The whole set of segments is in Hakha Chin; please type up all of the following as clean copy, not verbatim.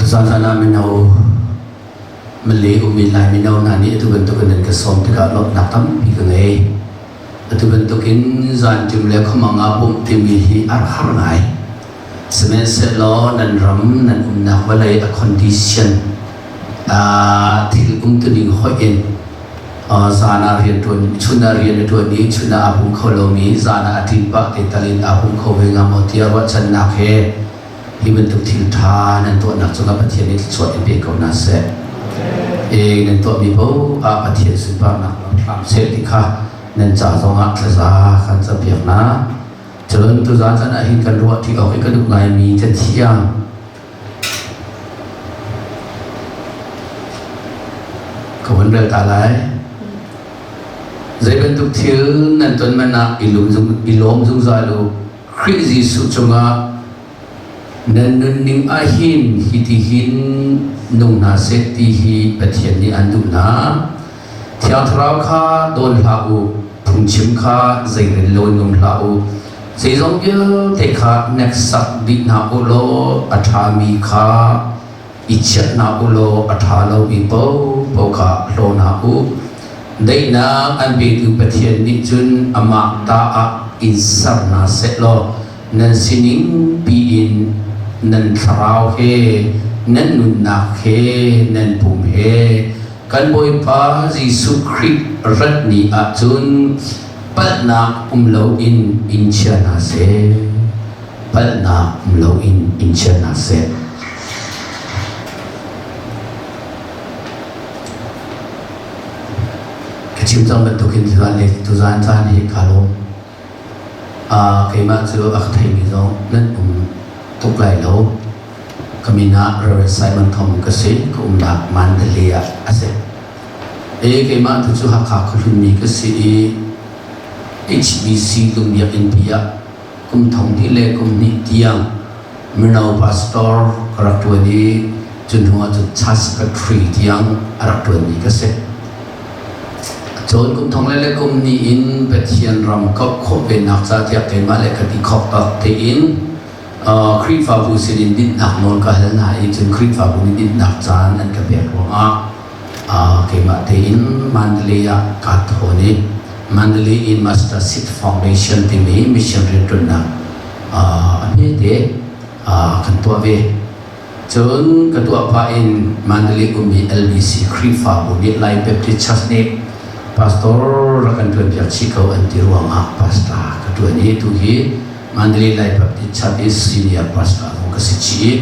Tuzaan zan ah mino Malay ummi Lai mino hna nih atu bantukin nan ka sawm tikah lawmhnak tampi ka ngei. Atu bantukin zanṭim le khuamang ah pumh timi hi a rak har ngai. Sihmanhsehlaw nan ram nan umnak vawlei a condition thil umtuning hoih in zan ah rianṭuan chun ah rian a ṭuan i chun ah aa pum kho lomi zan ah a ṭin pah te tal in aa pum kho ve hnga maw tiah ruahchannak he Hi bantuk thil ṭha nan tuahnak cungah Pathian nih thluachuah in pe ko hna seh. E, nan tuahmi paoh ah Pathian sunparnak lang hram seh ti kha nan ca zongah thlaza kan campiak hna. Cun tuzaan caan ah hin kan ruah ṭi awk i ka duh ngaimi cathiang ka hun rel ta lai. Zei bantuk thil nan ton man ah i lawm zungzal u. Khrih Jesuh cungah nan nunning ahhin hitihin nung hna seh ti hi Pathian nih an duh hna. Thiang Thlarau kha dawn hlah u, phungchim kha zeirel loin um hlah u. Zeizong vialte kha hneksak dih hna u law a ṭhami kha i chiah hna u law a ṭha lomi paohpaoh kha hlaw hna u. Daihnak an petu Pathian nih cun amah ta ah in ser hna seh law nan sining piin nan thlarau he nan nunnak he nan pum he kan Bawipa Jesuh Khrih rat ni ah cun palhnak um loin in chia hna seh. Palhnak um loin in chia hna seh. Ka chim cang bantukin tuzaan le tuzaan caan hi kaa lawm. Keimah cu a ka theimi zong nan um tuk lai lo. Ka min ah Reverend Simon Thong ka si. Ka umnak Mandalay ah a si. E keimah tu cu Hakha khuahlunmi ka si i HBC Lungbiakinn pi ah kum thong hnih le kum hnih tiang mino pastor ka rak ṭuan i cu hnu ah cun church secretary tiang a rak ṭuanmi ka si. Cun kum thong le le kum hnih in Pathian ram kauh khawh venak ca tiah keimah le ka ti khawk tawk tein Khrihfabu sinin dinhnak nawl ka hal hna i cun Khrihfabu nih dinhnak caan an ka pek ruangah keimah tein Mandalay ah kaa thawn i Mandalay in Master Seed Foundation timi mission rianṭuannak a hmete kan tuah ve. Cun ka tuah pah in Mandalay ummi LBC Khrihfabu nih Lai Baptist Church nih pastor rak kan ṭuanpiak chih ko an ti ruangah pastor ka ṭuan i tu hi Mandalay Lai Baptist Church i senior pastor zong ka si chih.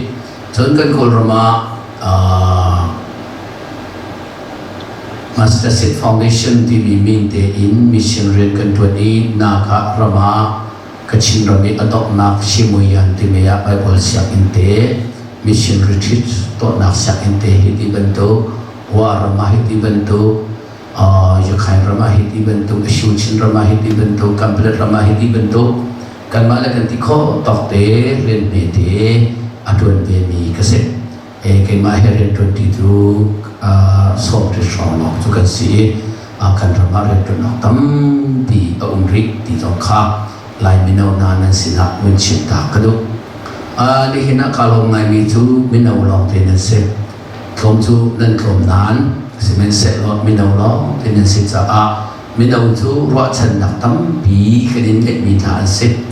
Cun kan Kawlram ah Master Seed Foundation timi min tein mission rian kan ṭuan i Naka ram ah Kachin ram i a donghnak Shimuyan timi ah Bible sianginn te mission retreat tuahnak sianginn te hi ti bantuk Wa ram ah hi ti bantuk Yakhain ram ah hi ti bantuk Ashuchin ram ah hi ti bantuk Kampelet ram ah hi ti bantuk kanmah le kan ti khawh tawk te rian hme te a ṭuan vemi ka si. Keimah he rianṭuanṭi cu sawmri hrawng lawng cu kan si i kan ram ah rianṭuan awk tampi a um rih ti zong kha Lai mino hna nan sinah vun chim ta ka duh. Nihin ah kaa lawm ngaimi cu mino lawngte nan si. Tlawm cu nan tlawm nain sihmanhsehlaw mino lawngte nan si caah mino cu ruahchannak tampi kan in ngeihmi hna an si.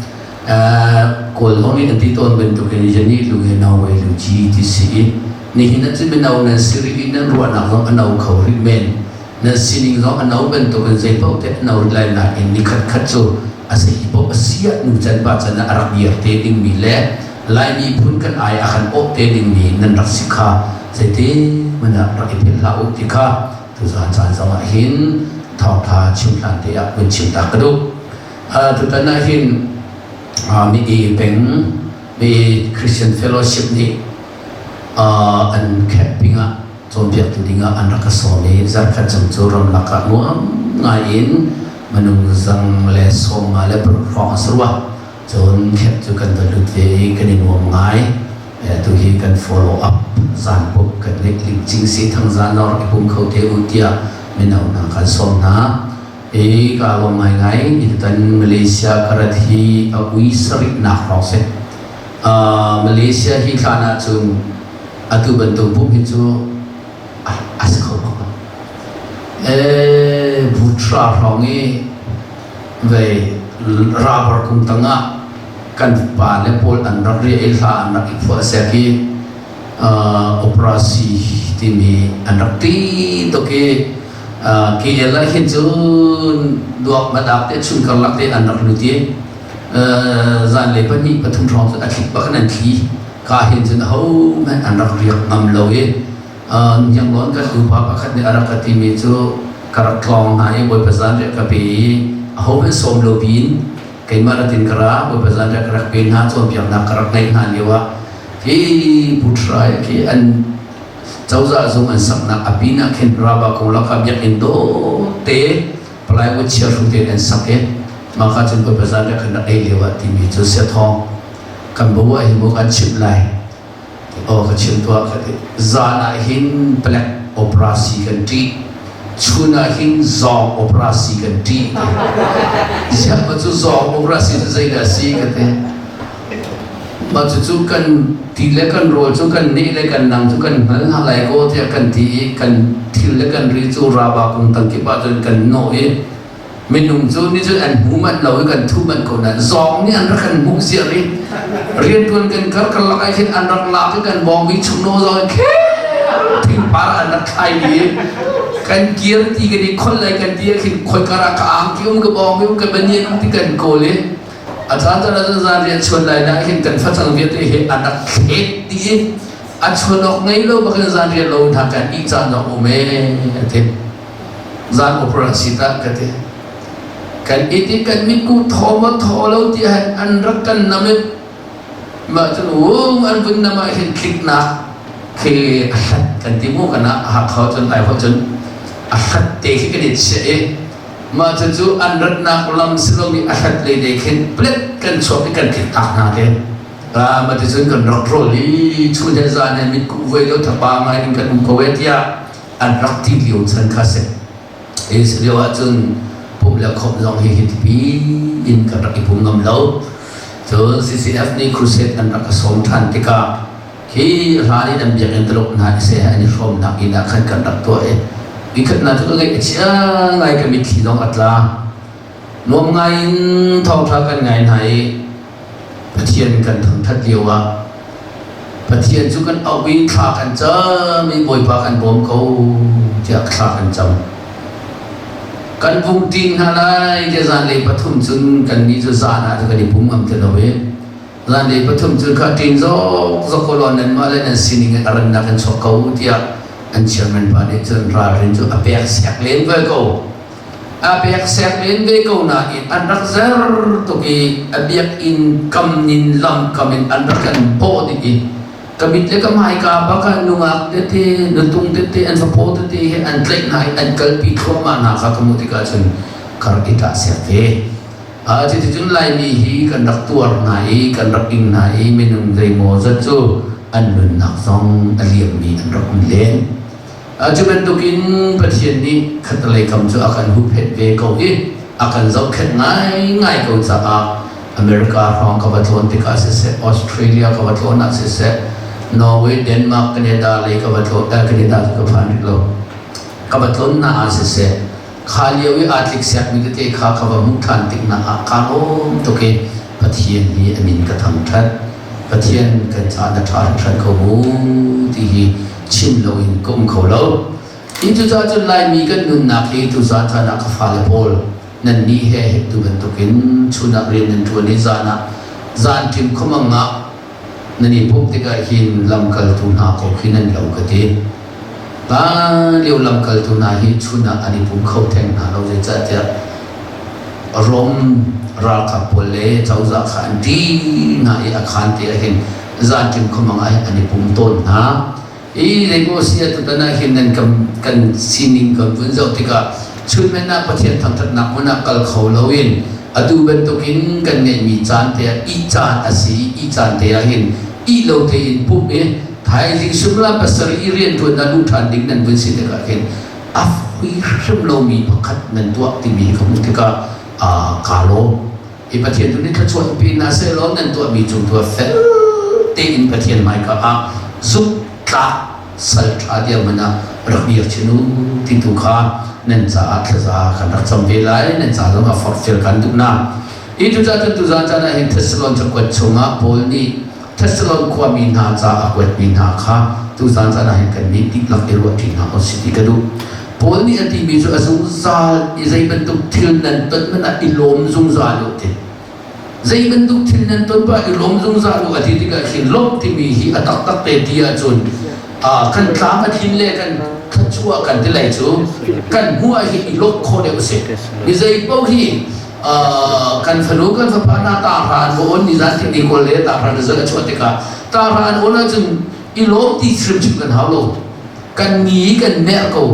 Kawl zong nih an ti tawn bantukin yani lu he no wei lu ji ti si i nihin ah cun mino nan si rih i nan ruahnak zong a no kho rih men nan sining zong a no bantukin zei paoh te a no rih lai nain ni khat khat cu a zei paoh a si ah nu can pa can ah a rak dir te dingmi le Lai miphun kan ai a kan awh te dingmi nan rak si kha zeiti hmanh ah rak i philh hlah u ti kha tuzaan caan zong ah hin thawngtha chim hlan te ah vun chim ta ka duh. Tutan ah hin mi peng mi Christian Fellowship nih an camping ah cawnpiaktu dingah an rak ka sawm i zarkhat chung cu ramlak ah nuam ngai in minung zang le 50 le paruk hrawng a si rua. Cun camp cu kan va lut ve i kan i nuam ngai. Tu hi kan follow up zan pumh kan ngeih lingcing si thang zan lawng rak i pum kho te u tiah mino hna kan sawm hna. Hi kaa lawm ngaingai. Hi tutan Malaysia ka rat hi a ui sarihnak hrawng si. Malaysia hi hlan ahcun Atu bantuk pumh hi cu a si kho bak lo. Butra hrawng i vei rubber kung tangah kan pa le pawl an rak riah i hla an rak i phuah sek i operasi timi an rak ti tuk i KL ah hin cun duak madak te chung karlak te an rak lut i zanlei pahnih pathum hrawng cu a thlik bak in an thli. Ka hin cun ahohmanh an rak riak ngam lo i Yangon kan upa pakhat nih a rak ka timi cu ka rak tlawng hna i Bawipa zanriah ka pe i ahohmanh sawm lo piin keimah ratin ka ra. Bawipa zanriah ka rak pe hna, cawnpiaknak ka rak ngeih hna lio ah hi Putra khi an cozah zung an saknak a pin ah khin Raba kong lakah biakinn dawte plywood chiahru tein an sak i mah kha cun Bawipa zanriah kan rak ei lio ah timi cu siathawng kan bo ah hi mu kan chimh lai. Aw ka chim tuah ka ti. Zan ah hin black operasi kan ṭih. Chun ah hin zawng operasi kan ṭih. Siah ma cu zawng operasi cu zeidah si ka ti. Mah cucu kan ti le kan rawl cu kan neh le kan nang cu kan hngal hna lai ko tiah kan ti i kan thil le kan ri cu raba kung tang kip ah cun kan nawh i minung cu nih cun an hmu manh lo i kan thu manh ko nain zawng nih an rak kan hmuh ziar i riantuan kan kar karlak ah khin an rak lak i kan bawngbi chung no zawng in thingpar an rak thlai i kan kir ti kan i khol lai kan ti ah khin khoi kar ah ka angki um ka bawngbi um ka banian um ti kan kawl i a caan caan ah zan rian chuan lai na hin kan facang vialte hi an rak thlet dih i a chuan awk ngei lo bakin zan rian lo hna kan i caan zong um e ti. Zan opera si ta ka ti. Kan it i kan mitku thaw maw thaw lo ti han an rak kan nam i mah cun ung an vun nam ah hin tliknak khi a hlat kan ti mu kana Hakha cun ai ho cun a hlat te khi kan i chiah i mah cu cu an ratnak lam si lomi a hlat lei te khin plet kan chuak i kan tlik tak hna te. Mah ti cun kan rak rawl i chun he zan he mitku voi lo thapa ngai in kan um ko e tiah an rak ti lio chan kha si. Hi lio ahcun pumh le khawmh zong hi hitipi in kan rak i pum ngam lo. Cun CCF nih crusade an rak ka sawm ṭhan tikah khi hlan in an biakinn Tuluk hna i he an i hrawmnak inn ah khan kan rak tuah i nikhatnak cu ka ngaih a chia ngai, ka mitthli zong a tla. Nuam ngai in thawngṭha kan ngai hna i Pathian kan thangṭhat lio ah Pathian cu kan auh i thla kan cam i Bawipa kan bawm ko tiah thla kan cam. Kan vung ṭin hna lai tiah zanlei pathum cun kannih cu zan ah kan i pum ngam ti lo i zanlei pathum cun kha ṭin zok zok ko law nanmah le nan sining in a rannak in chuak ko tiah an chairman pa nih cun ralrin cu a pek sek len ve ko. A pek sek len ve ko nain an rak zer tuk i a biakinn kam nin lam kam in an rak kan bawh dih i ka mit le ka hmaika bak ah nungak tete nutung tete an fapaw tete he an tlaih hna i an kalpi thluahmah hna kha ka hmuh tikah cun ka rak i ṭah siak ve. Cuticun Laimi hi kan rak tuar hna i kan rak ing hna i minung zeimaw zat cu an nunnak zong a liammi an rak um len. Cu bantukin Pathian nih khattelei kam cu a kan huhphenh ve ko i a kan zohkhenh ngaingai ko caah America hrawng ka va tlawn tikah siseh, Australia ka va tlawn ah siseh, Norway, Denmark, Canada lei ka va tlawn, Canada cu ka phan rih lo, ka va tlawn hna ah siseh, kha lio i aa tliksiakmi tete kha ka va hmuh ṭhan tik hna ah kaa lawm tuk i Pathian hi a min ka thangṭhat. Pathian kan caah na ṭha hringhran ko mu ti hi chim loin ka um kho lo. Hi cucaah cun Laimi kan nunnak hi tuzaan caan ah ka fale pawl nannih he tu bantukin chun ah rian nan ṭuan i zan ah zan ṭim khuamang ah nan i pumh tikah hin lamkaltu hna ko khi nan lo ka ti. Hlan lio lamkaltu hna hi chun ah an i pum kho theng hna lo, zeicahtiah Rom ralkap pawl le cozah kha an ṭih hna i a khaan te ah hin zanṭim khuamang ah hin an i pum tawn hna. Hi zeimaw si ah tutan ah hin nan kan, kan sining kan vun zoh tikah chunmen ah Pathian thangṭhatnak hmun ah kal kho loin atu bantukin kan ngeihmi caan te ah ih caan a si i ih caan te ah hin ih lo tein pumh i thaizing suimilam pasarih i rianṭuan na luh ṭhan ding nan vun si tikah hin a hui hrim lomi pakhat nan tuah timi ka hmuh tikah kaa lawm. Hi Pathian tu nih thluachuah in pe hna seh law nan tuahmi cung tu ah fel tein Pathian hmaika ah zuk. tlak sal ṭha dirhmun ah rak dir chin u ti tu kha nan caah thlaza kan rak cam ve lai nan ca zong ah forhfial kan duh na hi cucaah cun tuzan caan ah hin Thessalon cakuat chungah Paul nih Thessalon khuami hna ca a kuatmi hna kha tuzan caan ah hin kan nih dihlak i ruahṭi hna usih ti ka duh. Paul nih a timi cu a zungzal i zei bantuk thil nan ton hmanh ah i lawm zungzal u ti. Zei bantuk thil nan ton pa i lawm zungzal u a ti tikah hin lawmh timi hi a taktak te ti ahcun kan tlam a thin le kan thluachuah kan ti lai cu kan hmuh ah hin i lawmh khawh deuh a si. Mi zei paoh hi kan fanu kan fapa hna tahra an va on ni zan ti kawl le tahra result a chuah tikah tahra an on ahcun i lawm ti hrimhrim kan hau lo kan ni kan merh ko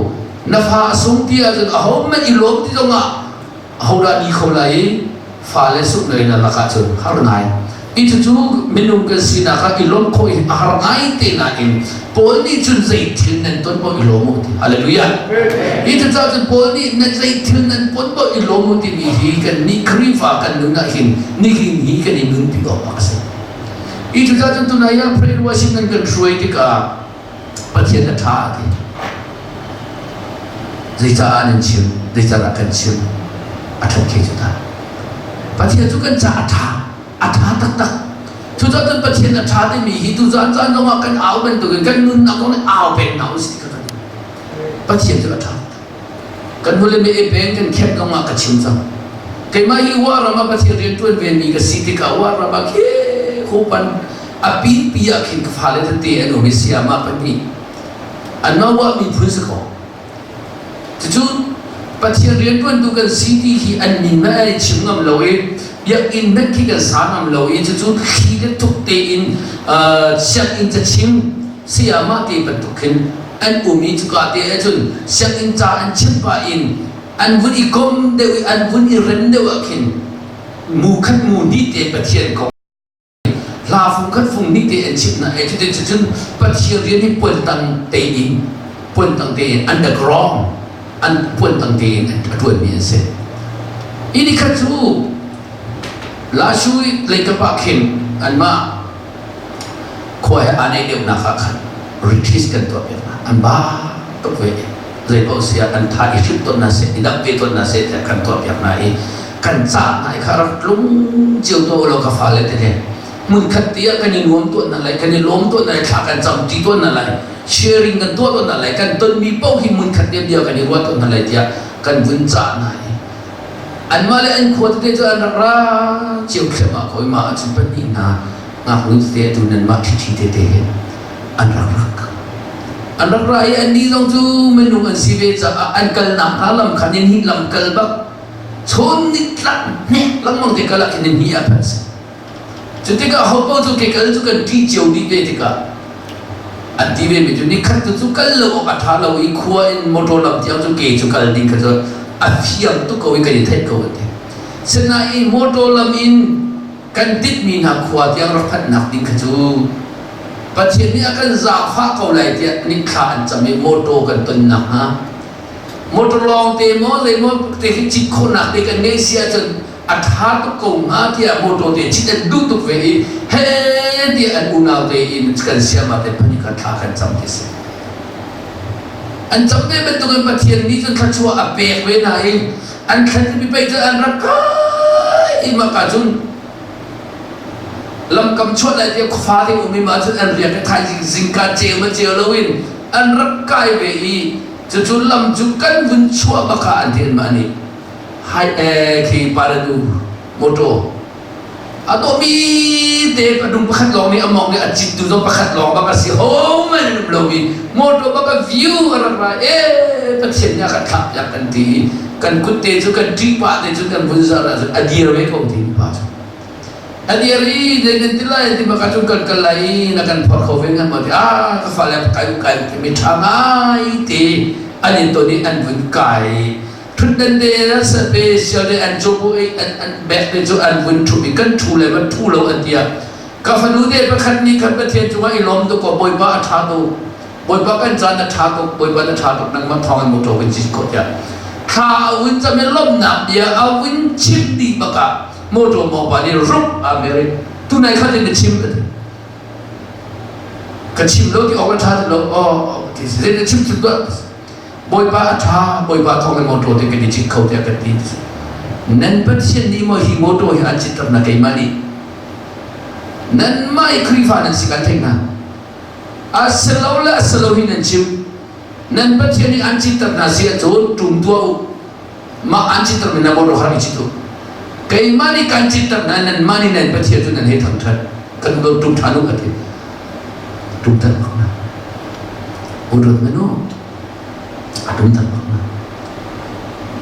na fa a sung ti ahcun ahohmanh i lawm ti zongah ahodah ni kho lai i fale sungh lei na lakah cun har ngai i cucu minung kan sinak ah i lawmh khawh hi a har ngai te nain Paul nih cun zei thil nan ton paoh i lawm u ti hallelujah hi cucaah cun Paul nih nan zei thil nan pon paoh i lawm u timi hi kan nih Khrihfa kan nun ah hin nihin hi kan i nunpi awk a si hi cucaah cun tunai ah prayer worship nan kan hruai tikah Pathian a ṭha a ti. Zeicah nan chim? Zeicah kan chim? A ṭhat khi cu ta. Pathian cu kan caah a ṭha. A ṭha taktak. Cucaah cun Pathian a ṭha timi hi tu zan caan zongah kan au bantukin kan nunnak zong nih au peng hna usih ti kha kan Pathian cu a ṭha. Kan hule mi e peng kan khet zongah ka chim cang. Keimah hi wa ram ah Pathian rian ṭuan ve mi ka si tikah wa ram ah khi khupan a pinpi ah khin ka fale tete an um i sayama pahnih anmah wa miphun si ko. Cucu Pathian rianṭuantu kan si ti hi an min hmanh an i chim ngam lo i biakinn hmanh khi kan sa ngam lo i cucu thli le thuk tein sianginn cachim sayama te bantuk khin an um i cuka te ahcun sianginn ca an chim pah in an vun i kom deuh i an vun i rem deuh ah khin mu khat mu hnih te Pathian kong hla fung khat fung hnih te an chimh hna e cuti cun Pathian rian hi puantang tein puantang tein underground an puantang tein a ṭuanmi an si i nikhat cu Lashu leikap ah khin anmah khua he aa naih deuhnak ah khan retreat kan tuah piak hna an ba tuk ve zei paoh si ah an tha i hrimh tawn hna seh i dam ve tawn hna seh tiah kan tuah piak hna i kan cah hna i kha rak tlung cio tuah ulaw ka fale te he hmunkhat te ah kan i nuam tuah hna lai kan i lawm tuah hna lai thla kan cam ti tuah hna lai sharing kan tuah tuah hna lai kan tonmi paoh hi hmunkhat te bia kan i ruah tuah hna lai tiah kan vun cah hna i anmah le an khua tete cu an rak ra cio thliahmah ko i mah ahcun pahnih hna ngaknu tete atu nanmah ṭhiṭhi tete he an rak rak an rak ra i annih zong cu minung an si ve caah an kalnak hna lam kha nin hnih lam kal bak chun nitlak hnek lengmang te kal ah khin nin hnih ah phan si Cu tikah hopaoh cu ke kal cu kan ṭih cio dih ve tikah an ti ve mi cu nikhat tu cu kal lo awk a ṭha lo i khua in motor lam tiang cu ke cu kal ding kha cu a fiang tuk ko i kan i theih ko an ti. Sinain motor lam in kan titmi hna khua tiang rak phanhnak ding kha cu Pathian nih a kan zaangfah ko lai tiah nithla an cam i motor kan ton nakhnga motor lawng te maw zeimaw te khi cit khawhnak te kan ngeih si ahcun a ṭha tuk ko hnga tiah motor te cit an duh tuk ve i he tiah an unau te in kan siama te pahnih kha thla kan cam ti si an cam ve bantukin Pathian nih cun thluachuah a pek ve hna i an thlan mi pei cu an rak kai i mah cun lamkam chuah lai tiah khuafa ding um i mah cun an riak i thaizing zingka ceu ma ceu loin an rak kai ve i cucu lam cu kan vun chuah bak ah an ti an mah nih hai khi paranu motor a dawhmi te padung pakhat lawng nih a mong i a cittu zong pakhat lawng bak a si ho man an um lomi motor bak a view a rak ra e pathian nih a kan thlak piak kan ti i kan kut te cu kan ṭih pah te cu kan vun zar ahcun a dir ve ko ti pa cu a dir i zei nan ti lai ti bak ahcun kan kal lai i na kan phor kho ve ngan maw ti ah ka fale kai kai ti mi ṭha ngai te an in ton i an vun kai Ṭhutdan te an special te an cu i an an bek te cu an vun ṭhu i kan ṭhu le van ṭhu lo an tiah ka fanu te pakhat nih khan Pathian cungah i lawm tuk ko Bawipa a ṭha tuk Bawipa kan caan a ṭha tuk Bawipa na ṭha tuk nangmah thawng in motor kan cit khawh tiah thla a vun cam i lawmhnak bia a vun chim dih bakah motor mawpa nih rup a mer i tunai khat in na chim ka ti. Ka chim lo ti awk a ṭha ti lo. Oh, ti zei na chim chim tuah. Bawipa a ṭha, Bawipa thawng in motor te kan i cit kho tiah kan ti. Nan Pathian nih maw hi motor hi an citter na keimah nih? Nanmah i Khrihfa nan si kan theih hna. A si lo le a si lo hi nan chim. Nan Pathian nih an citter hna si ahcun ṭum tuah u. Mah an citter mi na motor kha rak i cit u. Keimah nih kan citter hna, nanmah nih nan Pathian cu nan hei thangṭhat. Kan lo ṭum ṭhan u a ti. Ṭum ṭhan bak na. Udot manu. A ṭum ṭhan bak na.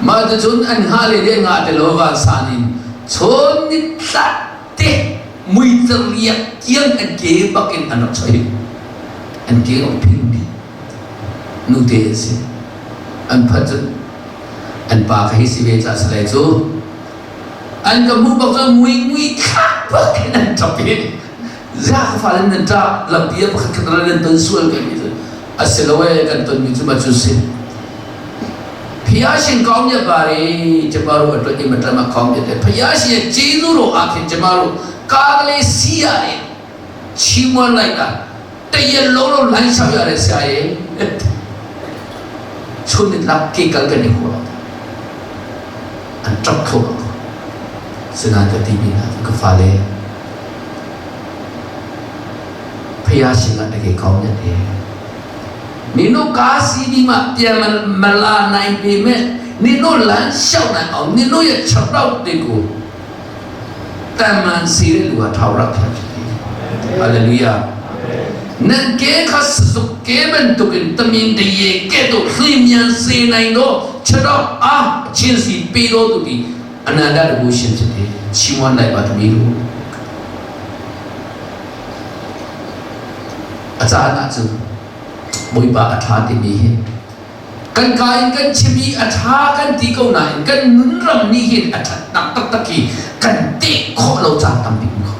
Mah cucun an hngah le le ngah te lo van san in chun ni tlat te mui riak tiang an ke bak in an rak choi. An ke rak phing dih. Nute an si. An phat cun an pa kha hi si ve ca salai cu an ka hmuh bak cun mui mui thlak bak in an ṭap i za ka fale nan ṭah lampi ah pakhat khat nan ton sual ka ti a si lo e kan tonmi cu ma cu si Phiyashin kaung ya bari chamaru atlo imatlama kaung ya te phiyashin chizuru akhin chamaru kagle siya re ချီးမွမ်းလိုက်တာတရက်လုံးလုံးလမ်းလျှောက်ရတဲ့ဆရာရဲ့ချုံနေလာကေကကနေခေါ်အန်တပ်ခေါ်စနာတတိပိနာကဖာလေဖယားရှင်ကတကယ်ကောင်းမြတ်တယ်နင်တို့ကားစီးပြီးမှပြန်မလာနိုင်ပေမဲ့နင်တို့လမ်းလျှောက်နိုင်အောင်နင်တို့ရဲ့ခြေထောက်တွေကိုတန်မှန်စီတဲ့လူဟာထာဝရဘုရားဖြစ်တယ်ဟာလေလုယာနန်ကေခတ်စုကေဘန်တုကင်တမင်တရေကဲ့သို့လျင်မြန်စေနိုင်သောခြေထောက်အားအချင်းစီပေးတော်သူသည်အနန္တတကူရှင်ဖြစ်တယ်ချီးမွမ်းလိုက်ပါသမီးတို့အဇာနာစုဘိုးပါအထာတိမီဟ kan ka in kan chim i a ṭha kan ti ko nain kan nunram nih hin a ṭhatnak taktak hi kan teh khawh lo caan tampi um kho.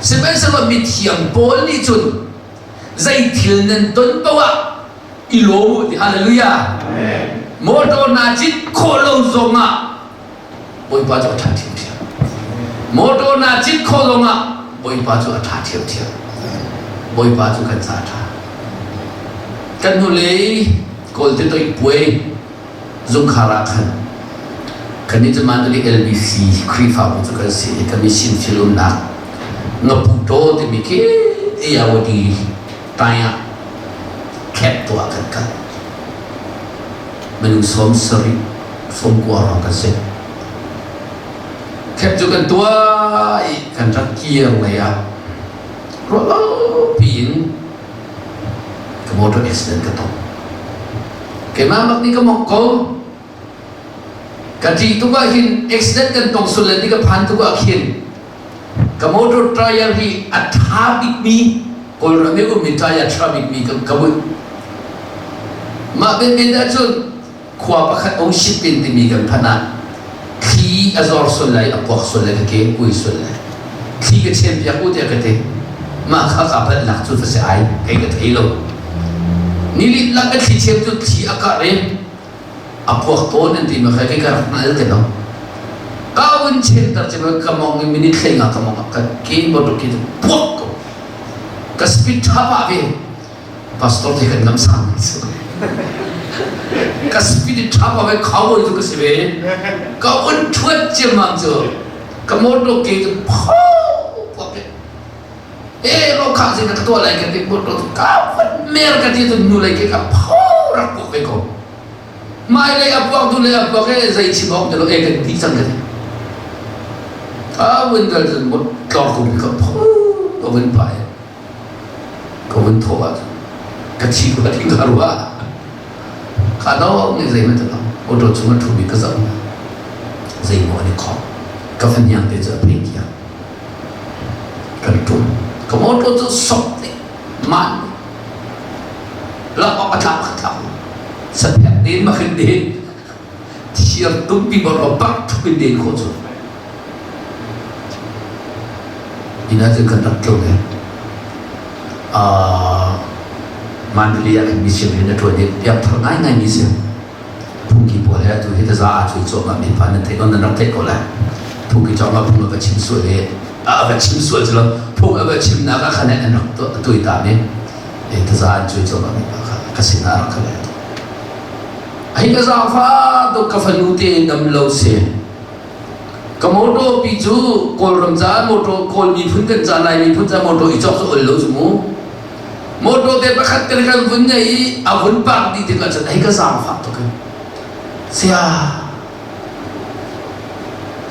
Sihmanhsehlaw mithiang Paul nih cun zei thil nan ton paoh ah i lawm u ti hallelujah. Motor naa cit khawh lo zongah Bawipa cu a ṭha ṭhiamṭhiam. Motor naa cit khawh zongah Bawipa cu a ṭha ṭhiamṭhiam. Bawipa cu kan ca a ṭha. Kan hnulei Kawlte toih puai zungkhar ah khan kannih cu Mandalay LBC Khrihfabu cu kan si i kan mission thil umnak ngapu taw timi khi Ayawadi tai ah camp tuah kan kal. Minung 70 90 hrawng kan si. Camp cu kan tuah i kan rak kir lei ah ruahlopi in ka motor accident ka tong. Keimah bak nih ka mok ko. Ka ṭih tuk ah hin accident kan tong sul le ni ka phan tuk ah khin ka motor tire hi a ṭha bikmi Kawlram i ummi tire ṭha bikmi ka ka bunh. Mah benben ahcun khua pakhat Oshipin timi kan phanh ah thli a zor sual lai, a puak sual lai, ka ke kui sual lai. Thli ka chem piak u tiah ka ti. Mah kha ka palh nak cu va si ai, kei ka thei lo. Nilit lak ka thli chem cu thli a karh i a puak tawn an ti ma kha kei ka rak hngal te lo. Ka vun chem tar cu ka mong i minute hlei nga ka mong ah ka ke motor ki puak ko. Ka speed tha pah ve. Pastor te kan ngam sang ka speed tha pa ve cowboy cu ka si ve ka un thuat ciammam cu ka motor ke cu pho pe e ro kha zin ka tuah lai ka ti motor cu ka van mer ka ti cu nu lei ke ka pho rak puak ve ko mai lei a puak du lei a puak e zei chim awk te lo e kan ti cang ka ti a vun kal cun tlor ko ka pho ka vun pai Ka vun thawh ahcun ka thi ko ti ka ruah. Ka dong nih zeihmanh ta lo. Auto chung a ṭhumi ka zoh hna. Zeimaw an i khawm. Ka fahniang te cu a phei tiang. Kan ṭum. Ka motor cu sop nih man lak awk a tlak a tlak. Saphek den makhin den thir tumpi bor o bak ṭhup in den khawh cu. Inn ah cun kan rak tlung i Mandalay ah khin mission rian a ṭuan i piangthar ngaingaimi si. Phungki pawl he atu hi taza aa cuai cuahmah mi pa nan theih ko nan rak theih ko lai. Phungki cawngah phung a va chim sual i a va chim sual cu lo. Phung a va chimnak ah khan an rak tuaitam i taza an cuai cuahmah mi pa kha ka sinah a rak ka leh. Hi ka zaangfah tuk ka fanu te dam lo si. Ka motor pi cu Kawlram caah motor Kawl miphun kan ca Lai miphun ca motor i cawk cu ol lo cu mu. Motor te pakhat kan kan vun ngei i a vun park dih tikah cun hei ka zaangfah tuk in. Sia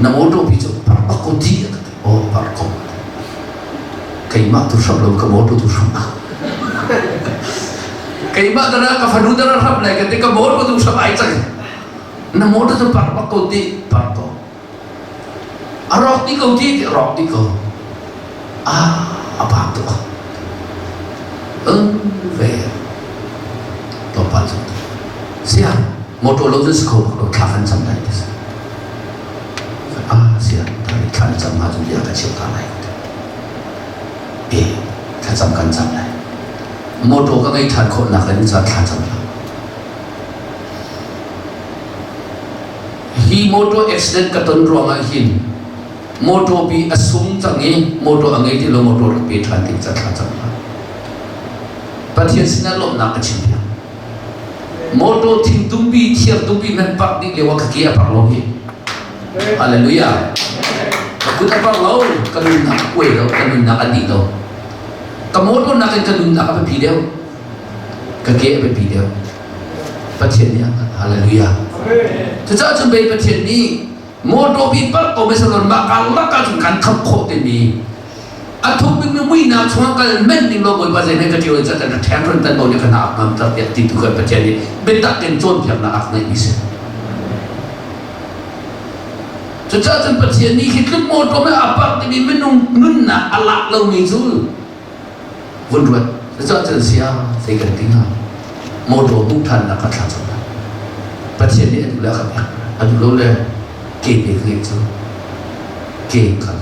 na motor pi cu park bak ko ti a ka ti. Oh park ko. Keimah tu hram lo ka motor tu hram. Keimah dara ka fanu dara hram lai ka ti ka motor tu hram ai cang. Na motor cu park bak ko ti park ko. A rawk dih ko ti a rawk dih ko. Ah, a pa tuk. Um ve. Tlawmpal cu. Sia, motor lo cu si kho bak lo thla kan cam lai ti si. Ah, sia, tari thla na cam hnga cun bia ka chim ta lai. E, thlacam kan cam lai. Motor ka ngei ṭhan khawh nak in ca thla cam la. Hi motor accident ka ton ruangah hin motor pi a sung cang i motor a ngei ti lo motor rak pe ṭhan ding ca thla cam hlah. Pathian sinah lawmhnak ka chim piak. Motor thing tumpi thiar tumpi hmanh park dih lio ah ka ke a park lo hi. Hallelujah. Ka kut a park lo, ka nunnak a kuai lo, ka nunnak a dih lo. Ka motor nakin ka nunnak a biapi deuh. Ka ke a biapi deuh. Pathian nih a hngalh. Hallelujah. Cucaah cun bei Pathian nih motor bi park ko mesalon mah ka lak ah cun kan khap khawh timi a thuk bikmi muihnak chungah kal men ding lo Bawipa zei ka ṭio in kan ṭheng run tan bo nih kan ak ngam ter tiah ti tu kan Pathian nih biatak in cawnpiaknak ak ngeih mi si. Cucaah cun Pathian nih hi tluk motor me a park timi minung nunnak a lak lomi cu vun ruat cucaah cun sia zei kan ti hnga motor hmuh ṭhannak ka thla cang Pathian nih a duh le a ka pek a duh lo le ke pe ka ngeih cu ke ka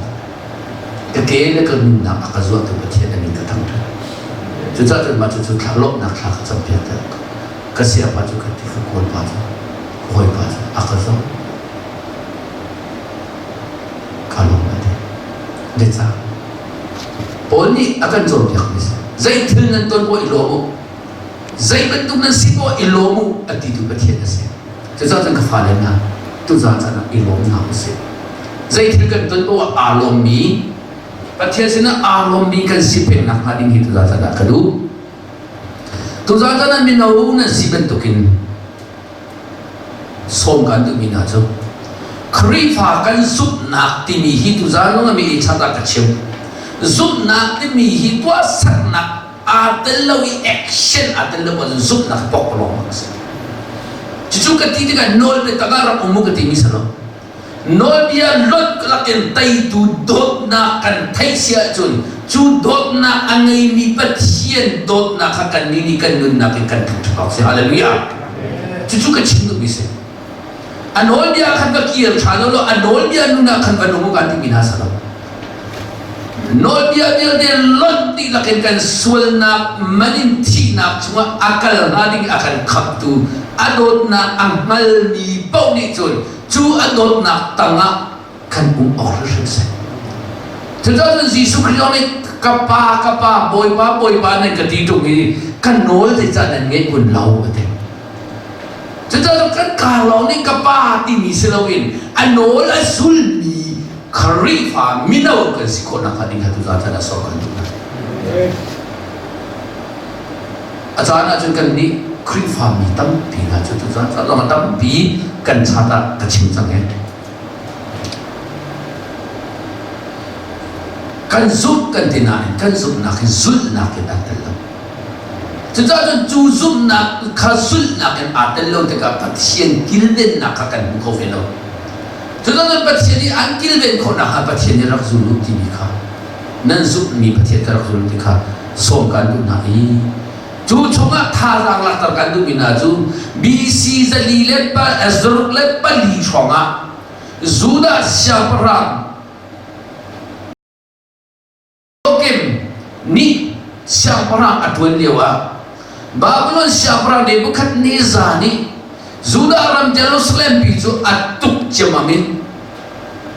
ka ke le ka nunnak a ka zuahtu Pathian a min ka thangṭhat cucaah cun mah cucu thla lawmhnak thla ka campiak te ka siapa cu ka ti ka kawl pa cu ka hawipa cu a ka zoh ka lawm a ti Zeicah? Paul nih a kan cawnpiakmi si. Zei thil nan ton poah i lawm u. Zei bantuk nan si poah i lawm u a ti tu Pathian a si. Cucaah cun ka fale hna, tuzaan caan ah i lawm hna usih. Zei thil kan ton poah aa lawmmi, Pathian sinah aa lawmmi kan si peng nakhnga ding hi tuzaan caan ah ka duh. Tuzaan caan ah mino nan si bantukin Sawm kan duhmi hna cu Khrihfa kan zumhnak timi hi tuzaan lung mi chat ah ka chim. Zumhnak timi hi tuahsernak aa tel lo i action aa tel lo ahcun zumhnak pokpalawng a si. Cucu ka ti tikah nawl biatak ah rak um u ka timi si lo. Nawlbia lonh lakin teitu dawtnak kan theih si ahcun cu dawtnak a ngeimi Pathian dawtnak kha kannih nih kan nunnak in kan thangṭhat awk si. Hallelujah. Cucu ka chim duhmi si. A nawlbia khan va kir ṭhan u law a nawlbia nun ah khan va nung u kan timi hna si lo. Nawlbia vialte lonh dihlak in kan sualnak man in thihnak chungah a kal hnga ding a kan khamtu a dawtnak a hngalmi paoh nih cun cu a dawtnak tangah kan um awk hrimhrim si. Cucaah cun Jesuh Khrih nih ka pa ka pa Bawipa Bawipa nan ka ti ṭung i ka nawl zeicah nan ngeih kun lo a ti. Cucaah cun kan kaa lawng nih ka pa timi si loin a nawl a zulmi Khrihfa mino kan si khawh nakhnga ding kha tuzaan caan ah sawm kan duh hna. A caan ah cun kan nih Khrihfa mi tampi hna cu tuzaan caan lawng tampi kan chat ah ka chim cang e. Kan zumh kan ti nain kan zumhnak hi zulhnak in aa tel lo. Cucaah cun cu zumhnak kha zulhnak in aa tel lo tikah Pathian kilvennak kha kan hmu kho ve lo. Cucaah Pathian nih an kilven khawh nakhnga Pathian nih rak zul u timi kha nan zumhmi Pathian kha rak zul u ti kha sawm kan duh hna i cu chungah thazaang lakter kan duhmi hna cu BC zali le zaruk le pali hrawngah Judah siangpahrang Joachim nih siangpahrang a ṭuan lioah Babylon siangpahrang Nebuchadnezzar nih Judah ram Jerusalem pi cu a tuk ciammam in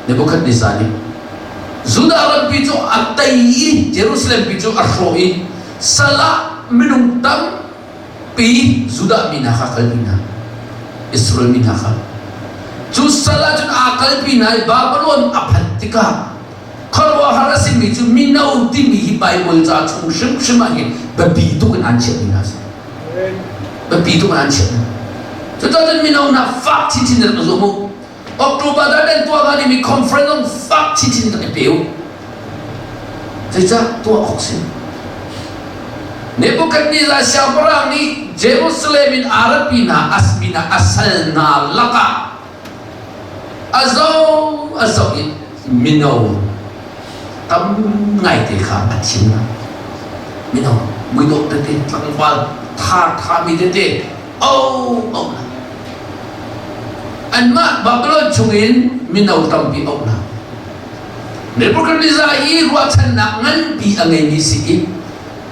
Nebuchadnezzar nih. Judah rampi cu a tei i Jerusalem pi cu a hrawh i sal ah minung tampi Judah mi hna kha kalpi hna. Israel mi hna kha. Cu sal ah cun aa kalpi hna i Babylon a phanh tikah khuaruahhar a simi cu mino timi hi Baibal ca chung hrimhrim ah hin biapi tuk in an chiahmi hna a si. Biapi tuk in an chiah hna. Cucaah cun mino hna fak chinchin in rak zuam u. October dah nan tuah hnga dingmi conference zong fak chinchin in rak i pe u. Zeicah tuah awk si? Nebuchadnezzar siangpahrang nih Jerusalem in aa ratpi hna asmi hna a sal hna lakah a zo a zo in mino tam ngaite kha a thim hna. Mino muidawh tete tlangval tha thami tete au au hna. Anmah Babylon chungin mino tampi auh hna. Nebuchadnezzar i ruahchannak nganpi a ngeimi si i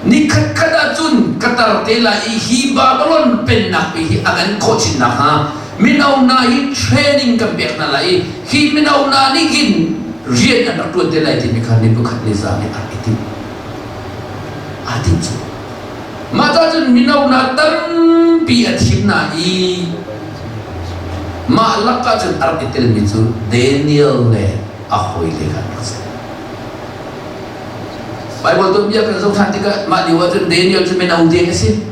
nikhat khat ahcun ka tar te lai i hi Babylon pennak pi hi a ngan khawh chin nakhnga mino hna hi training kan pek hna lai i hi mino hna nih hin rian an rak ṭuan te lai timi kha Nebuchadnezzar nih a rak i timh. Aa timh cu. Mah ca cun mino hna tampi a thim hna i mah lakah cun a rak i telmi cu Daniel le a hawile kha an rak si. Baibal tuanbia kan zoh ṭhan tikah mah lio ah cun Daniel cu mino te a si.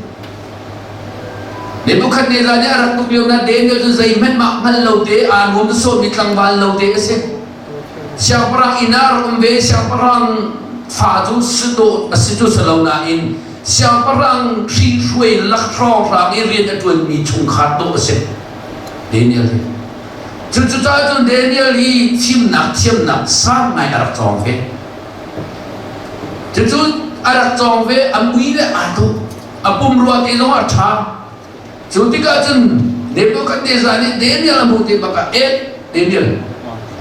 Nebuchadnezzar nih a rak tuk lio na Daniel cu zeihmanh mah hngal lo te aa nuam sawmi tlangval lo te a si. Siangpahrang inn ah rak um ve siangpahrang fa cu si dawh a si cu si lo nain siangpahrang hrihruai lak hrawnghrang i rian a ṭuanmi chungkhar dawh a si Daniel hi. Cucaah cun Daniel hi thimnak thiamnak sang ngai a rak cawng ve. Cucu a rak cawng ve a mui le aa dawh a pumrua te zong a ṭha. Cu tikah cun Nebuchadnezzar nih Daniel a hmuh te bakah, "Eh, Daniel,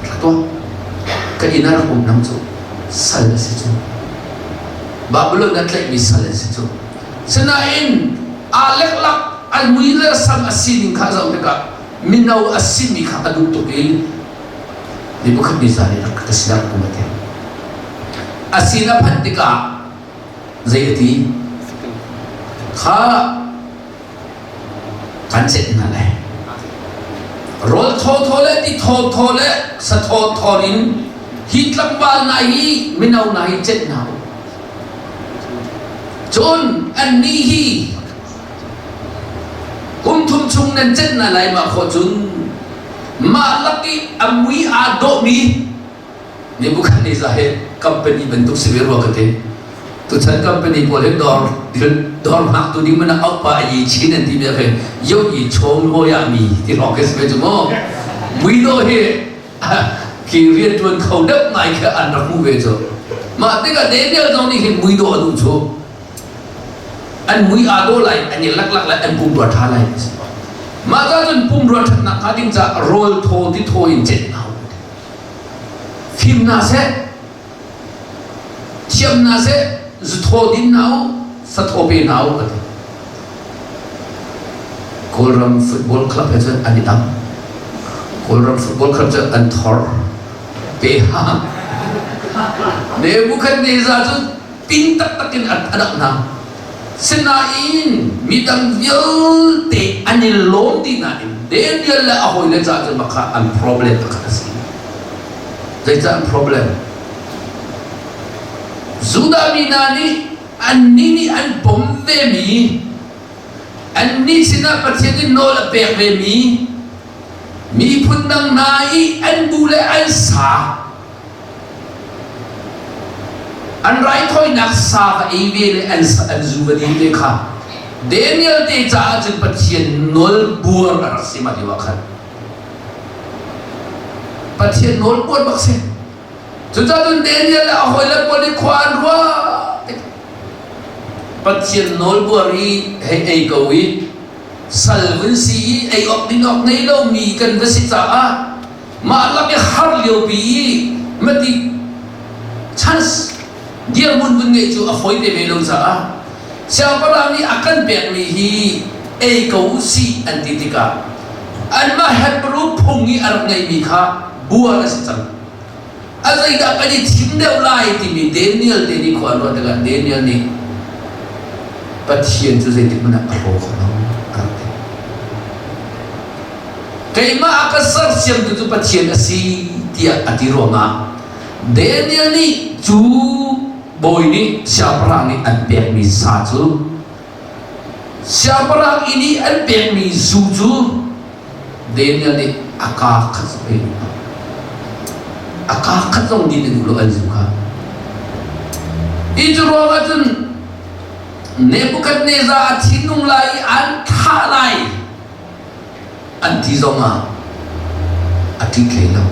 ra tuah. Ka inn ah rak um nang cu sal a si cu. Babylon ah tlaihmi sal a si cu. Sinain aa leklak a mui le a sam a sining kha a zoh tikah mino a simi kha a duh tuk i Nebuchadnezzar nih rak ka sinah rak um a ti. A sin a phanh tikah zei a ti? Kha kan cenh hna lai. Rawl thawthaw le ti thawthaw le sa thawthaw in hi tlangval hna hi mino hna hi cenh hna u. Cun annih hi kum thum chung nan cenh hna lai ma khawh cun mah lak i a mui aa dawhmi Nebuchadnezzar hi company bantuk si ve rua ka ti. Tuchan company pawl hi dawr dawr hngaktu ding man auh pa yi chin an ti mi khi yo yi chom ho ya mi ti rawng khi si ve cu mu. Muido hi khi rian tuan kho deuh ngai khi an rak hmu ve cu. Mah tikah Daniel zong nih hin muido a duh cu. An mui aa dawh lai, an i laklak lai, an pumrua ṭha lai. Mah ca cun pumrua ṭhatnak hnga ding caah rawl thaw ti thaw in cenh hna. Fim hna seh, thiam hna seh, zuthaw din hna u, sathaw pe hna u ka ti. Kawlram football club he cun an i dang. Kawlram football club cu an thor. Pe ha. Nebuchadnezzar cu pin taktak in a dangh hna. Sinain midang vialte an i lawm dih nain Daniel le a hawile caah cun mah kha an problem pakhat a si. Zeicah an problem? Judah mi hna nih annih nih an pom vemi, annih sinah Pathian nih nawl a pek vemi, miphun dang hna i an bu le an sa An raithawinak sa va ei ve le an an zu va din ve kha Daniel te caah cun Pathian nawl buar a rak si mah lio ah khan. Pathian nawl buar bak si. Cucaah cun Daniel le a hawile pawl nih khua an ruah tik Pathian nawl buar i hei ei ko i sal vun si i ei awk ding awk ngei lomi kan va si caah Mah lak i har liopi i mati chance dirhmun vun ngeih cu a fawi te ve lo caah siangpahrang nih a kan pekmi hi ei ko usih an ti tikah anmah Hebrew phung i a rak ngeihmi kha buar a si cang. A zeidah kan i thim deuh lai timi Daniel te nih khua an ruah tikah Daniel nih Pathian cu zeitik hmanh ah ka hlaw kho lo a rak ti. Keimah a ka sersiamtu cu Pathian a si tiah a ti ruangah Daniel nih cu bawi nih siangpahrang nih an pekmi sa cu siangpahrang inn i an pekmi zu cu Daniel nih a kaa khat zong ei duh lo. A kaa khat zong din a duh lo an zu kha. Hi cu ruangah cun Nebuchadnezzar a thinung lai i an thah lai an ti zongah a ṭih hlei lo.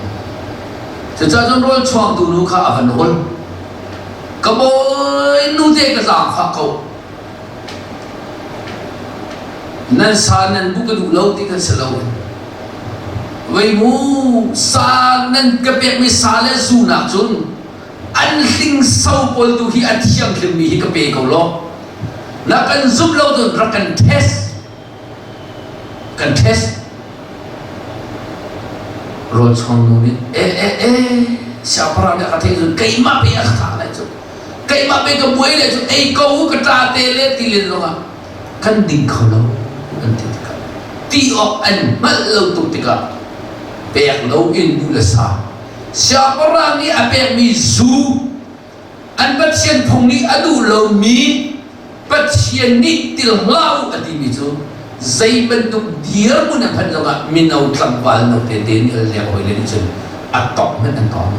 Cucaah cun rawl chuangtu nu kha a va nawl. Ka bawi nute ka zaangfah ko. Nan sa nan bu ka duh lo ti kan si lo. Vei mu sa nan ka pekmi sa le zu nak cun an hlingso pawl tu hi a thianghlimmi hi ka pe ko law. Na kan zumh lo cun rak kan test. Kan test. Rawl chuang nu nih e e e siangpahrang nih a ka theih cun keimah pe a ka thah lai cu. Keimah pe ka buai le cu ei ko u ka ṭa te le ti len zongah kan ding kho lo an ti tikah ti awk an hngalh lo tuk tikah pek lo in bu le sa siangpahrang nih a pekmi zu an Pathian phung nih a duh lomi Pathian nih til hlah u a timi cu zei bantuk dirhmun a phanh zongah mino tlangval note Daniel le a hawile nih cun a tawk hmanh an tawng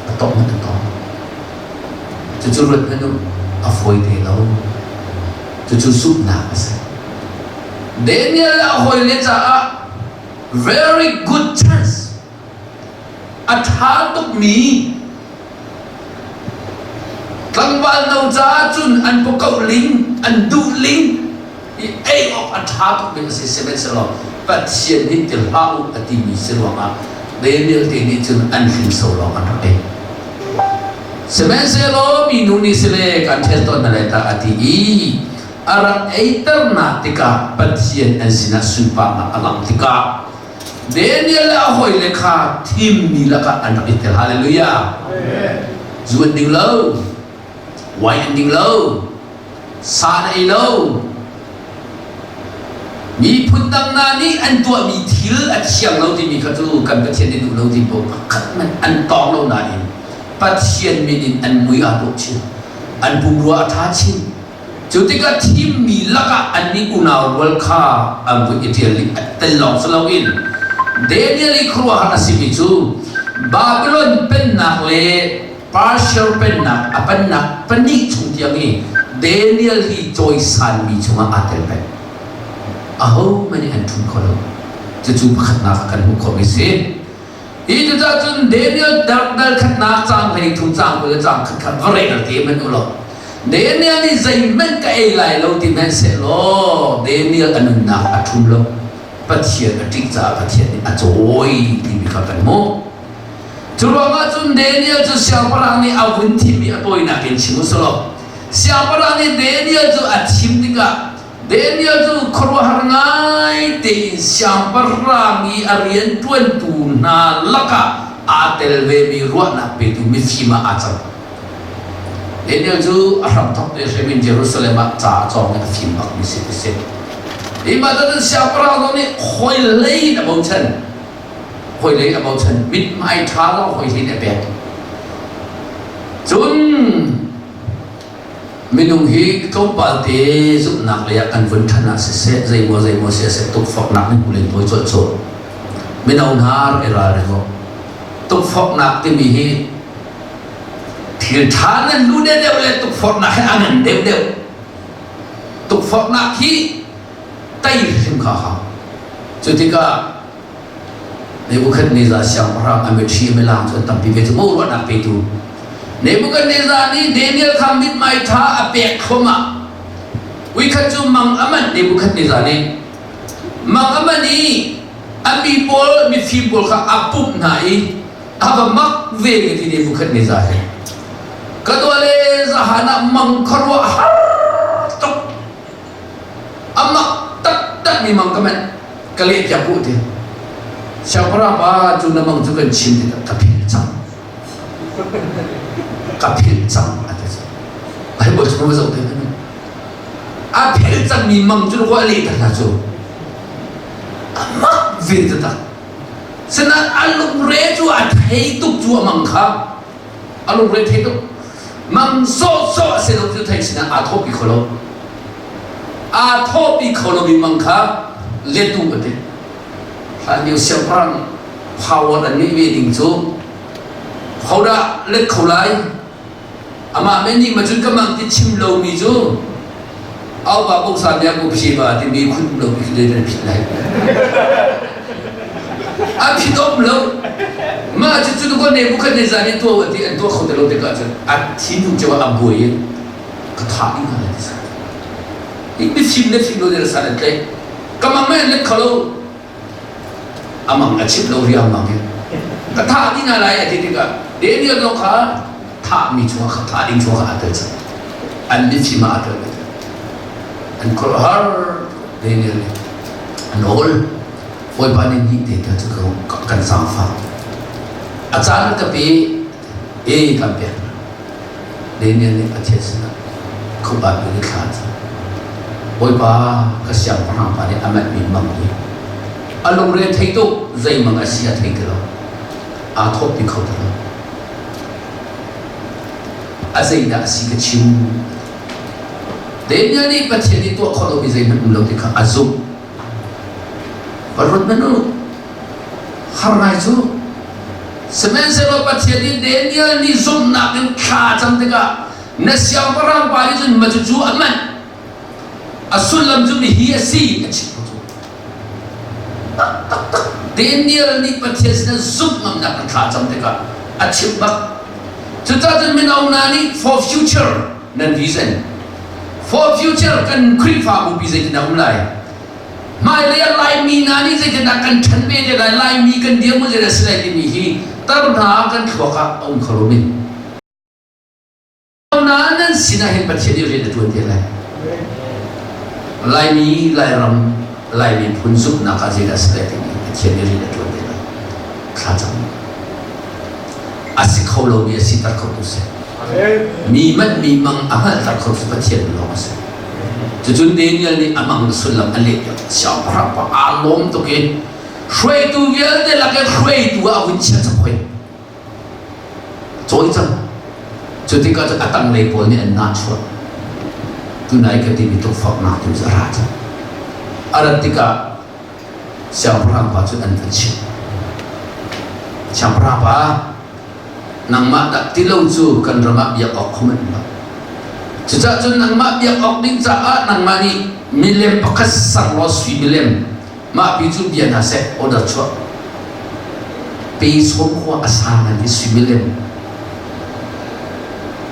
a tawk hmanh an tawng cucu ruat hmanh u a fawi te lo cucu zumhnak a si Daniel le a hawile caah very good chance A ṭha tukmi tlangval no caah cun an pakoh ling, an duh ling i ei awk a ṭha tukmi a si. Sihmanhsehlaw Pathian nih ti hlah u a timi si ruangah Daniel te nih cun an hringso lawng an rak ei. Sihmanhsehlaw minu nih sile kan ṭhel tawn hna lai ta a ti i a rak eiternak tikah Pathian an sinah sunparnak a langh tikah Daniel le a hawile kha thimmi lakah an rak i tel. Hallelujah. Zu an ding lo, wine an ding lo, sa an ei lo. Miphun dang hna nih an tuahmi thil a thiang lo timi kha cu kan Pathian nih duh lo ti paoh pakhat hmanh an tawng lo nain Pathian min in an mui aa dawh chin, an pumrua a ṭha chin. Cu tikah thimmi lakah annih unau rual kha an vun i ṭial i tel lawng si loin Daniel i khuaruahhar a simi cu Babilon pennak le Persia pennak a pennak pahnih chung tiang i Daniel hi cawisanmi chungah aa tel peng. Ahohmanh nih an ṭhum kho lo. Cucu pakhatnak ah kan hmuh khawhmi a si. Hi cucaah cun Daniel dal khatnak caang 13 caang 20 le caang khat kha va rel te hmanh u law Daniel nih zeihmanh ka ei lai lo ti hmanh sehlaw Daniel a nunnak a ṭhum lo Pathian a ṭih caah Pathian nih a cawi timi kha kan hmuh. Cu ruangah cun Daniel cu siangpahrang nih a vun thim i a tawinak in chim u selaw siangpahrang nih Daniel cu a thim tikah Daniel cu khuaruahhar ngai tein siangpahrang i a rianṭuantu hna lakah aa tel vemi ruahnak petu mifim ah aa cang. Daniel cu a hramthawk te hrim in Jerusalem ah ca a cawng i a fim bakmi si ti si. Hi mah cun siangpahrang zong nih hawi lei in a bochan. Hawi lei a bochan. Mithmai ṭha zong hawi hlei in a pek. Cun Minung hi tlawmpal te zumhnak lei ah kan vun ṭhan ah siseh, zeimaw zeimaw si seh tukforhnak nih hmu len tawi colh cu. Mino hna rak i ralring u. Tukforhnak timi hi thil ṭha nan lu deuhdeuh le tukforhnak hi a ngan deuhdeuh. Tukforhnak hi tei hrim kha hau. Cu tikah Nebuchadnezzar siangpahrang a mitthli a milang cu an tampi ve cu maw ruahnak petu Nebuchadnezzar nih Daniel kha mithmai ṭha a pek thluahmah Uikhat cu mang a manh Nebuchadnezzar nih mang a manh i a mi pawl mifim pawl kha a pumh hna i a va mak ve ka ti Nebuchadnezzar hi ka dua le zahan ah mang khuaruah har tuk a mak taktak mi mang ka manh ka leh piak u ti siangpahrang pa cu na mang cu kan chim ti ka philh. philh cang. Ka philh cang a ti cang. Bible chung va zoh te hmanh. A philh cangmi mang cu a leh tak hna cu. A mak ve taktak. Sinain a lungre cu a thei tuk cu a mang kha. A lungre thei tuk. Mang sawhsawh a si lo cu thei sinah aa thawhpi kho lo. Aa thawhpi kho lomi mang kha letu a ti. Hlanlio siangpahrang power an ngeih ve ding cu hodah let kho lai? Amah men nih macun ka mang ti chim lomi cu au pa boksa mia ko phi ba timi khun lo bi le nan phit lai. A phit om lo. Mah cu cu ko Nebuchadnezzar nih tuah ti an tuah kho te lo tikah cun a thinlung ceu ah a buai in ka thah ding hna lai ti sa. Hi mifim le fim lo le san an tlaih. Ka mang mei an let kho lo. A mang a chimh lo riangmang in. Ka thah ding hna lai a ti tikah Daniel zong kha thahmi chungah kha thah ding chungah kha aa tel cang. An mifim ah aa tel ve. An khuaruahhar Daniel nih an hawl. Bawipa nih ni te te cu kan zaangfah. A caan ka pe e kan pek. Daniel nih Pathian sinah khupa pi thla a cam. Bawipa ka siangpahrang pa nih a manhmi mang hi a lungre thei tuk zeimang a si a thei ti lo. Aa thawhpi kho ti lo. A zeidah a si ka chim. Daniel nih Pathian nih tuah khawh lomi zeihmanh um lo ti kha a zumh. Va ruat hmanh u. Har ngai cu. Sihmanhsehlaw Pathian nih Daniel nih zumhnak in thla a cam tikah na siangpahrang pa nih cun ma cucu a manh. A sullam cu mihi a si a chimh ko cu. Taktaktak Daniel nih Pathian sinah zumh ngamnak in thla a cam tikah a chimh bak. Cucaah cun mino hna nih for future nan vision for future kan Khrihfabu pi zeitindah um lai? Hmailei ah Laimi hna nih zeitindah kan ṭhan ve te lai, Laimi kan dirhmun zeidah a si lai timi hi tar hna kan thluak ah a um kho lo men. Hna nan sinah hin Pathian nih rian a ṭuan te lai. Laimi, Lairam, Laimi phun zumhnak ah zeidah a si lai timi Pathian nih rian a ṭuan te lai. Thlacam. A si kho lomi a siter kho tu si. Mi manh mi mang a hngalhter kho cu Pathian lawng a si. Cucun Daniel nih a mang sullam a leh siangpahrang pa aa lawm tuk i hruaitu vialte lak i hruaitu ah a vun chiah cang hoi. Cawi cang. Cu tikah cun a tanglei pawl nih an nahchuah. Tunai ka timi tukforhnak tu cu a ra cang. A rat tikah siangpahrang pa cu an va chimh. Siangpahrang pa, nangmah dah ti lo cu kan ram ah biak awk khum an lo. Cucaah cun nangmah biak awk ding caah nangmah nih milem pakhat ser law sui milem mah pi cu bia hna seh order chuah. Pe sawm khua a sang ngan i sui milem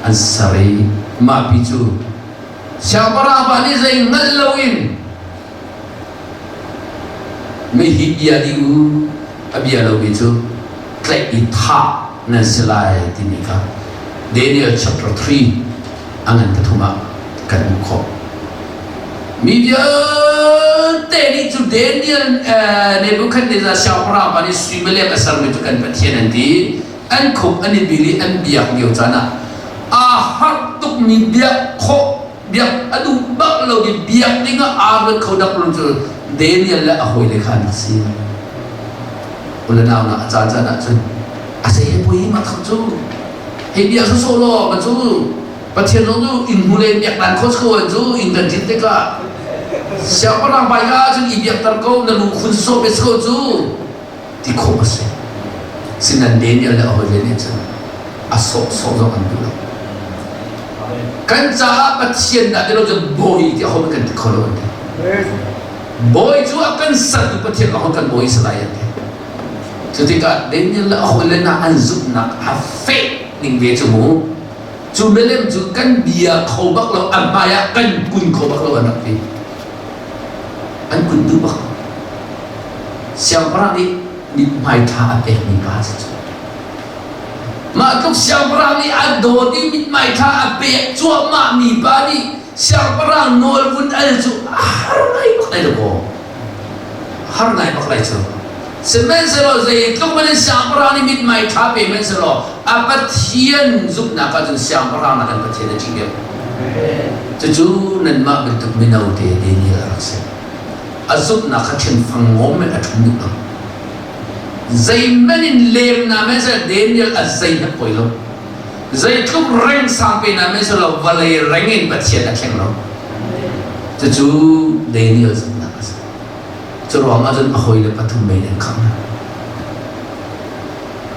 an ser i mah pi cu siangpahrang pa nih zei hngalh loin Mihi bia dih u, a bia lomi cu tlaih i thah nan si lai timi kha Daniel chapter 3 a ngan pathum ah kan hmuh khawh. Mi vialte nih cu Daniel Nebuchadnezzar siangpahrang pa nih sui milem a sermi cu kan Pathian an ti. An khuk an i bil i an biak lio caan ah aa harh tukmi biak khawh biak a duh bak lo i biak ding ah aa ruat kho dak lo cu Daniel le a hawile kha an si. Ulanau na a caan caan ahcun a zei he pui ma kham cu hei bia sawsawh law ma cu Pathian zong cu inn hmu le biak dan khawh ko an cu inn kan tlin tikah siangpahrang pai ka cun i biakter ko na lu khun sawsawh ve ko cu ti khawh a si. Sinan Daniel le a hawile nih cun a sawhsawh zong an duh lo. Kan caah Pathian dah ti lo cun bawi ti aho kan ti kho lo an ti. Bawi cu a kan sertu Pathian aho kan bawi si lai an ti. Cu tikah Daniel le a hawile hna an zumhnak a feh ning ve cu mu. Cu milem cu kan bia kho bak lo, a hmai ah kan kun kho bak lo an rak ti. An kun duh bak. Siangpahrang nih mithmai ṭha a pekmi pa a si cu. Mah tluk siangpahrang nih a dawt i mithmai ṭha a pek cuahmahmi pa nih siangpahrang nawl vun al cu a har ngai bak lai dakaw. Har ngai bak lai cu. Sihmanhsehlaw zeitluk man in siangpahrang nih mithmai ṭha pe hmanhsehlaw a Pathian zumhnak ahcun siangpahrang nakin Pathian a ṭih deuh. Cucu nanmah bantuk mino te Daniel a rak si. A zumhnak kha ṭhenfang ngawm in a ṭhum duh lo. Zeihmanh in lem na men seh Daniel a zeihmanh poi lo. Zeitluk reng sang pe na men selaw vawlei reng in Pathian a thleng lo. Cucu Daniel zumhnak a si. Cu ruang ah cun a hawile pathum mei an khangh hna.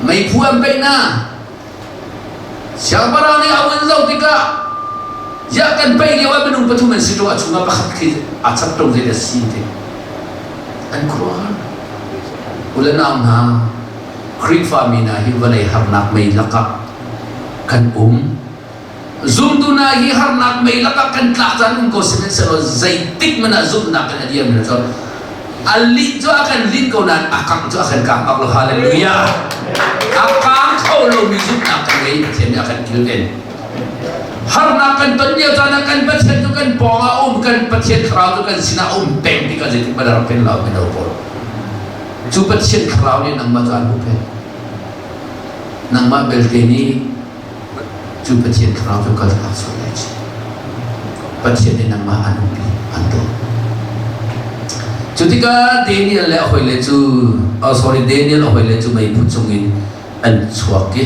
Meiphu an peih hna. Siangpahrang nih a vun zoh tikah ziah kan peih lio ah minung pathum an si ṭung a chungah pakhat khi aa chap ṭung zei dah si ti an khuaruahhar. U le nau hna, Khrihfa mi hna hi vawlei harnak mei lakah kan um. Zumtu hna hi harnak mei lakah kan tlak caan um ko sihmanhsehlaw zeitik hmanh ah zumhnak in a dirmi cu a lih cu a kan linh ko nain a kangh cu a kan kang bak lo. Hallelujah! A kang kho lomi zumhnak kan ngei Pathian nih a kan kilven. Harnak kan ton lio caan ah kan Pathian cu kan pawng ah um, kan Pathian thlarau cu kan sinah a um peng ti kha zeitik hmanh a rak pen lo mino pawl. Cu Pathian thlarau nih nangmah cu aan huhphenh. Nangmah belte nih Cu Pathian thlarau cu kaltak sual lai ci. Pathian nih nangmah an umpi, an dawt. Cu tikah Daniel le a hawile cu, oh sorry, Daniel a hawile cu meiphu chungin an chuak i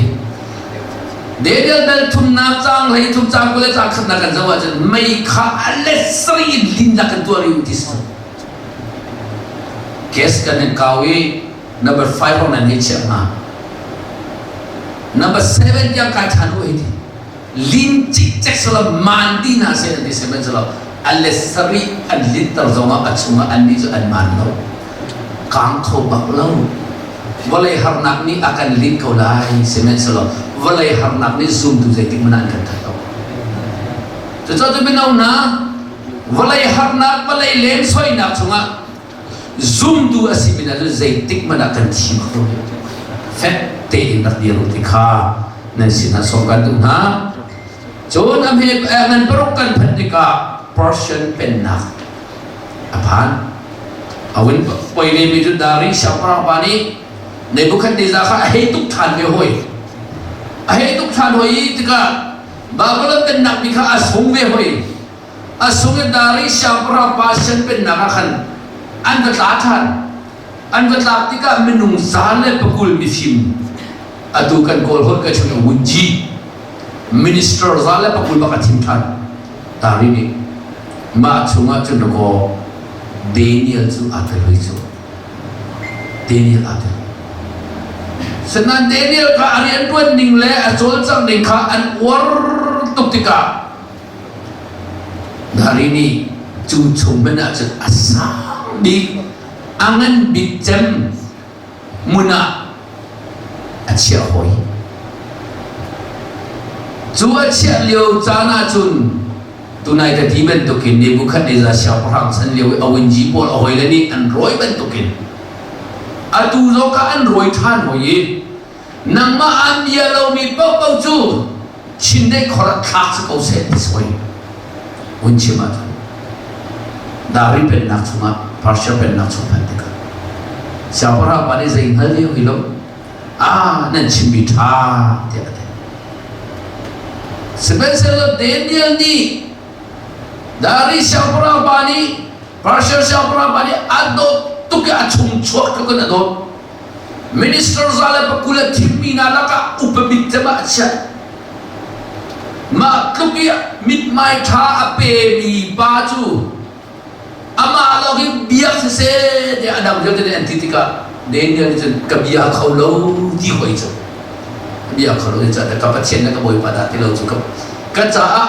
Daniel bel thumnak caang hlei thum caang 20 le caang khatnak kan zoh ahcun mei kha a let sarih in linnak kan tuah rih u ti si. Gas kan in kau i Number 5 hong nan hei chiah hnga. Number 7 tiang kai ṭhan u hei ti. Lin cikcek sala maan ti hna seh an ti sihmanhsehlaw a let sarih an linter zongah a chungah annih cu an maan lo. Kaang kho bak lo. Vawlei harnak nih a kan linh ko lai sihmanhsehlaw vawlei harnak nih zumtu zeitik hmanh ah an kan that lo. Cucaah cu mino hna vawlei harnak vawlei lemsoinak chungah Zumtu a simi hna cu zeitik hmanh ah kan thi bak lo. Fek tein rak dir u ti kha nan sinah sawm kan duh hna. Cun a hme ngan paruk kan phanh tikah Persian pennak a phan. A vun poi vemi cu Dari siangpahrang pa nih Nebuchadnezzar kha a hei tuk ṭhan ve hoi. A hei tuk ṭhan hoi i tikah Babylon pennak mi kha a sung ve hoi. A sung i Dari siangpahrang pa Shan pennak ah khan an va tla ṭhan. An va tlak tikah minung za le pakul mifim atu kan Kawl holh ka chung i Wunji minister za le pakul bak a thim ṭhan. Dari nih mah chungah cun dakaw Daniel cu aa tel hoi cu. Daniel aa tel. Sinain Daniel kha a rianṭuan ning le a cawlcangh ning kha an uar tuk tikah Dari nih cu chung hmanh ah cun a sang bik, a ngan bik cem hmun ah a chiah hawi. Cu a chiah lio caan ah cun tunai ka ti bantukin Nebuchadnezzar siangpahrang chan lio i a wunji pawl a hawile nih an rawi bantukin atu zong kha an rawi ṭhan hawi i nangmah aan bia lomi paohpaoh cu Chindeih khor ah thlak si ko seh ti sawi hun chim ahcun Dari pennak chungah Persia pennak chung phanh tikah siangpahrang pa nih zei hngal ve hui lo ah nan chimmi ṭha tiah a ti sihmanhsehlaw Daniel nih Dari siangpahrang pa nih Persia siangpahrang pa nih a dawt tuk i a chung chuak tluk in a dawt Minister za le pakul a thimmi hna lakah upa bik cem ah a chiah. Mah tluk i mithmai ṭha a pemi pa cu amah lawng hi biak siseh tiah a dang vialte nih an ti tikah Daniel nih cun ka bia kho lo ti hoi cu bia kho lo ti ka Pathian le ka Bawipa dah ti lo cu ka, ka caah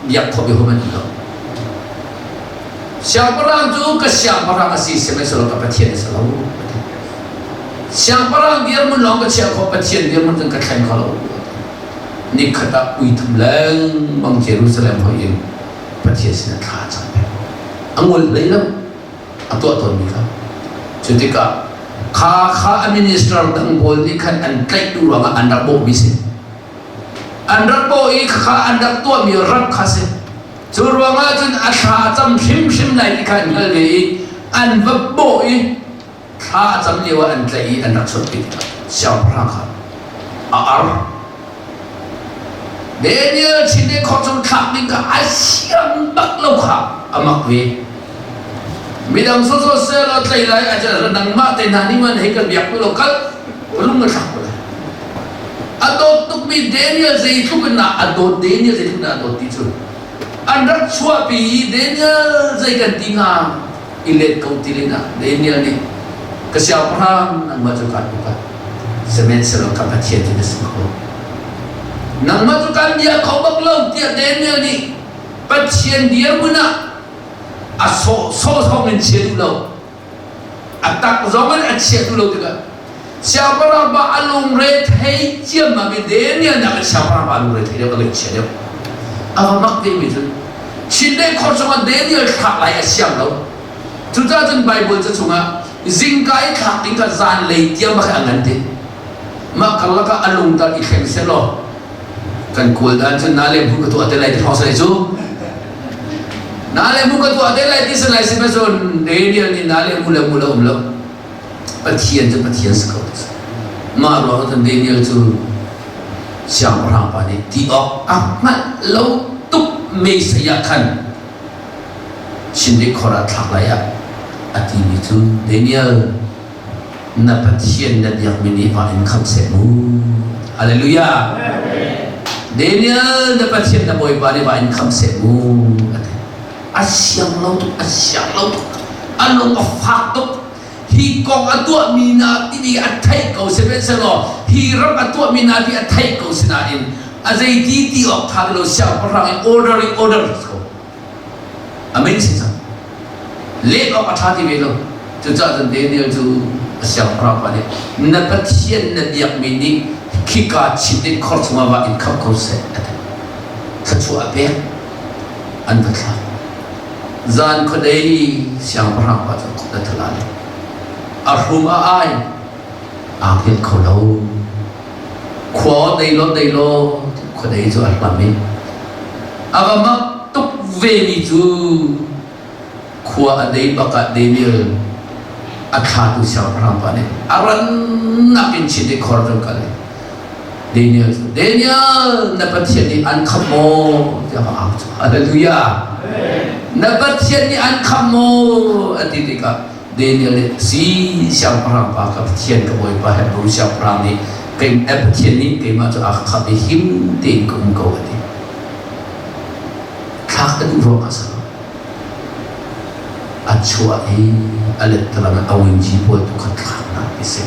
biak khawh bia man lo. Siangpahrang cu ka siangpahrang a si sihmanhsehlaw ka Pathian a si lo. Siangpahrang dirhmun lawng ka chiah khawh Pathian dirhmun cun ka thleng kho lo. Nikhat ah ui thum lengmang Jerusalem hoi in Pathian sinah thla a cam peng. A ngol hlei lo. A tuah tawnmi kha. Cu tikah kha kha a minister dang pawl nih khan an tlaih duh ruangah an rak bawhmi si. An rak bawh i khakha an rak tuahmi rap kha si. Cu ruangah cun a thla a cam hrimhrim lai ti kha an hngal ve i an va bawh i Thla a cam lio ah an tlaih i an rak chuahpi tikah siangpahrang kha a ar. Daniel chin i khor chung thlak ding kha a siang bak lo kha a mak ve. Midang sawsawh selaw tlei lai a nangmah te hna nih man hei kan biak lo kal lung a thlak ko lai. A dawt tukmi Daniel zeitluk in dah a dawt Daniel zeitluk in dah a dawt ti cu an rak chuahpi i Daniel zei kan ti hnga i let ko ti lin ah Daniel nih ka siangpahrang nangmah cu kaan upat sihmanhsehlaw ka Pathian cu na si ko nangmah cu kan bia kho bak lo tiah Daniel nih Pathian dirhmun ah a sawh sawh in chia duh lo a tak zong in a chia duh lo tikah siangpahrang pa a lungre thei ciammam i Daniel nak in siangpahrang pa a lungre thei deuh a ngaihchia deuh a va mak timi cu Chindeih khor chungah Daniel thlak lai a siang lo cucaah cun Bible ca chungah zingka i thlak ding kha zanlei tiang bak a ngan ti mah karlak ah a lungtar i thleng selaw kan kawl dan cun na le mu ka tuah te lai ti thawng salai cu na le mu ka tuah te lai ti salai si cun Daniel nih na le mu le mu le um lo Pathian cu Pathian si ko mah ruang cun Daniel cu siangpahrang pa nih ti awk a hngalh lo tuk meisei ah khan Chindeih khor ah thlak lai ah a timi cu Daniel na Pathian na biakmi nih va in khamh seh mu. Hallelujah. Daniel na Pathian na Bawipa nih va in khamh seh mu. A ti. A siang lo tuk, a siang lo tuk. A lung a fak tuk. Hi kong a tuahmi na timi a theih ko sihmanhsehlaw hi ram a tuahmi na ti a theih ko sinain a zeiti ti awk tha ti lo siangpahrang i order i order ko. Amen si cang. Leh awk a ṭha ti ve lo. Cucaah cun Daniel cu a siangpahrang pa nih na Pathian na biakmi nih khika chitin khor chungah va in khamh ko seh a ti. Thluachuah a pek. An va thlak. Zan khuadei siangpahrang pa cu a thala le a hrum a ai aa hngilh kho lo. Khua dei law dei law khuadei cu a hlam i a va mak tuk vemi cu khua a dei bak ah Daniel a thlatu siangpahrang pa nih a rannak in chin i khor cu kal i Daniel cu Daniel na Pathian nih an khamh maw tiah a au cu Hallelujah na Pathian nih an khamh maw a ti tikah Daniel nih si siangpahrang pa ka Pathian ka Bawipa Hebrew siangpahrang nih kei Pathian nih keimah cu a ka khamh i him tein ka um ko a ti thlak a duh ruangah a si lo. A chuah i a lettalang ah a winci pawl tu kha thlaknak ti si.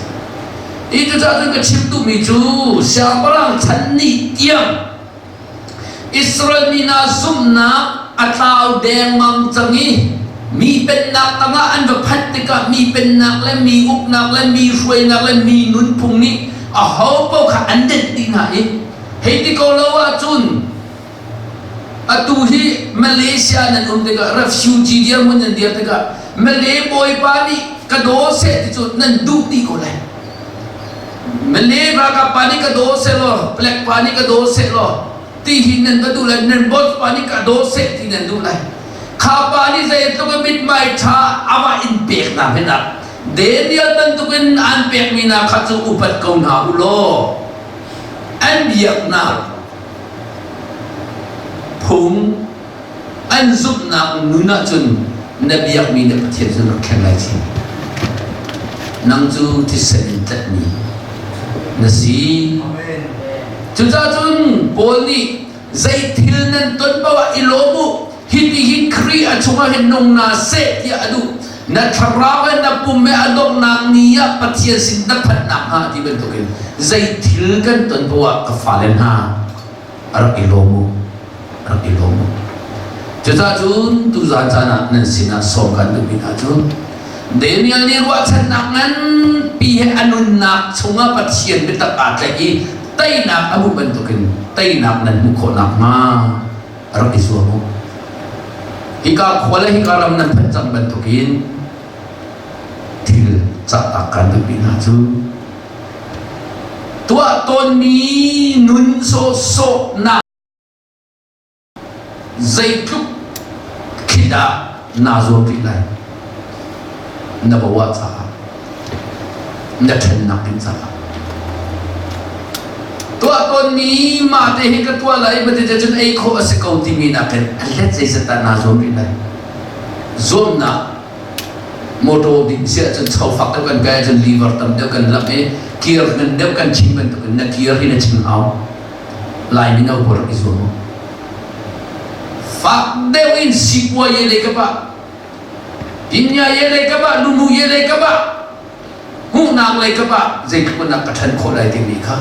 Hi cucaah cun ka chim duhmi cu siangpahrang chan ni tiang Israel mi hna zumhnak a tlau dengmang cang i mi pennak tangah an va phanh tikah mi pennak le mi uknak le mi hruainak le mi nunphung nih aho paoh kha an denh dih hna i hei ti ko lo ahcun Atu hi Malaysia nan um tikah refugee dirhmun nan dir tikah Malay bawipa nih ka daw seh ti cu nan duh dih ko lai. Malay ralkap pa nih ka daw seh law, black pa nih ka daw seh law ti hi nan va duh lai, nan boss pa nih ka daw seh ti nan duh lai. Kha pa nih zeitluk in mithmai ṭha amah in pek hna hmanh ah Daniel bantukin an pekmi hna kha cu upat ko hna u law an biaknak Phung an zumhnak nun ahcun na biakmi na Pathian cu rak thleng lai ci. Nang cu thisen in tlatmi na si. Cucaah cun Paul nih zei thil nan ton paoh ah i lawm u. Hiti hin Khrih a chungah hin nung na seh tiah a duh. Na thlarau he na pum he a donghnak ni ah Pathian sin na phanh nakhnga ti bantukin zei thil kan ton paoh ah ka fale hna a rak i lawm u rak i lawm u cucaah cun tuzaan caan ah nan sinah sawm kan duhmi hna cu Daniel nih ruahchannak nganpi he a nunnak chungah Pathian biatak aa tlaih i teinak a hmuh bantukin teinak nan hmuh khawh nakhnga rak i zuam u hika khua le hika ram nan phanh cang bantukin thil cahtak kan duhmi hna cu Tuah tawnmi nun sawhsawhnak zeitluk khi dah naa zuam rih lai? Na bawah caah. Na ṭhennak ding caah. Tuah tawnmi mah te hi ka tuah lai ma ti cun ei khawh a si ko timi nakin a let zeizat dah naa zuam rih lai. Zuamnak motor ding si ahcun chofak deuh kan kai ahcun liver tam deuh kan lamh i gear ngan deuh kan chim bantukin na gear hi na chim hau. Lai mino pawl rak i zuam u. Fak deuh in sipuaye lei kap ah Pinya ye lei kap ah lunu ye lei kap ah hmuhnak lei kap ah zeitluk in ka ṭhan khawh lai timi kha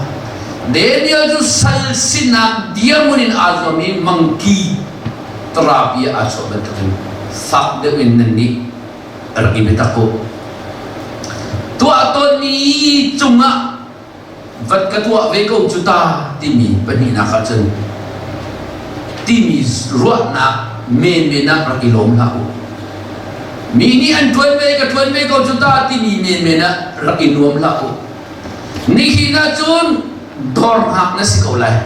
Daniel cu sal sinak dirhmun in aa zuam i mangki terapi aa chuah bantukin fak deuh in nannih rak i biatak u. Tuah tawnmi cungah vat ka tuah ve ko cu ta timi pahnihnak ahcun timi ruahnak menmen ah rak i lawm hlah u. Mi nih an ṭuan ve ka ṭuan ve ko cu ta timi menmen ah rak i nuam hlah u. Nihin ahcun dawr hngak na si ko lai.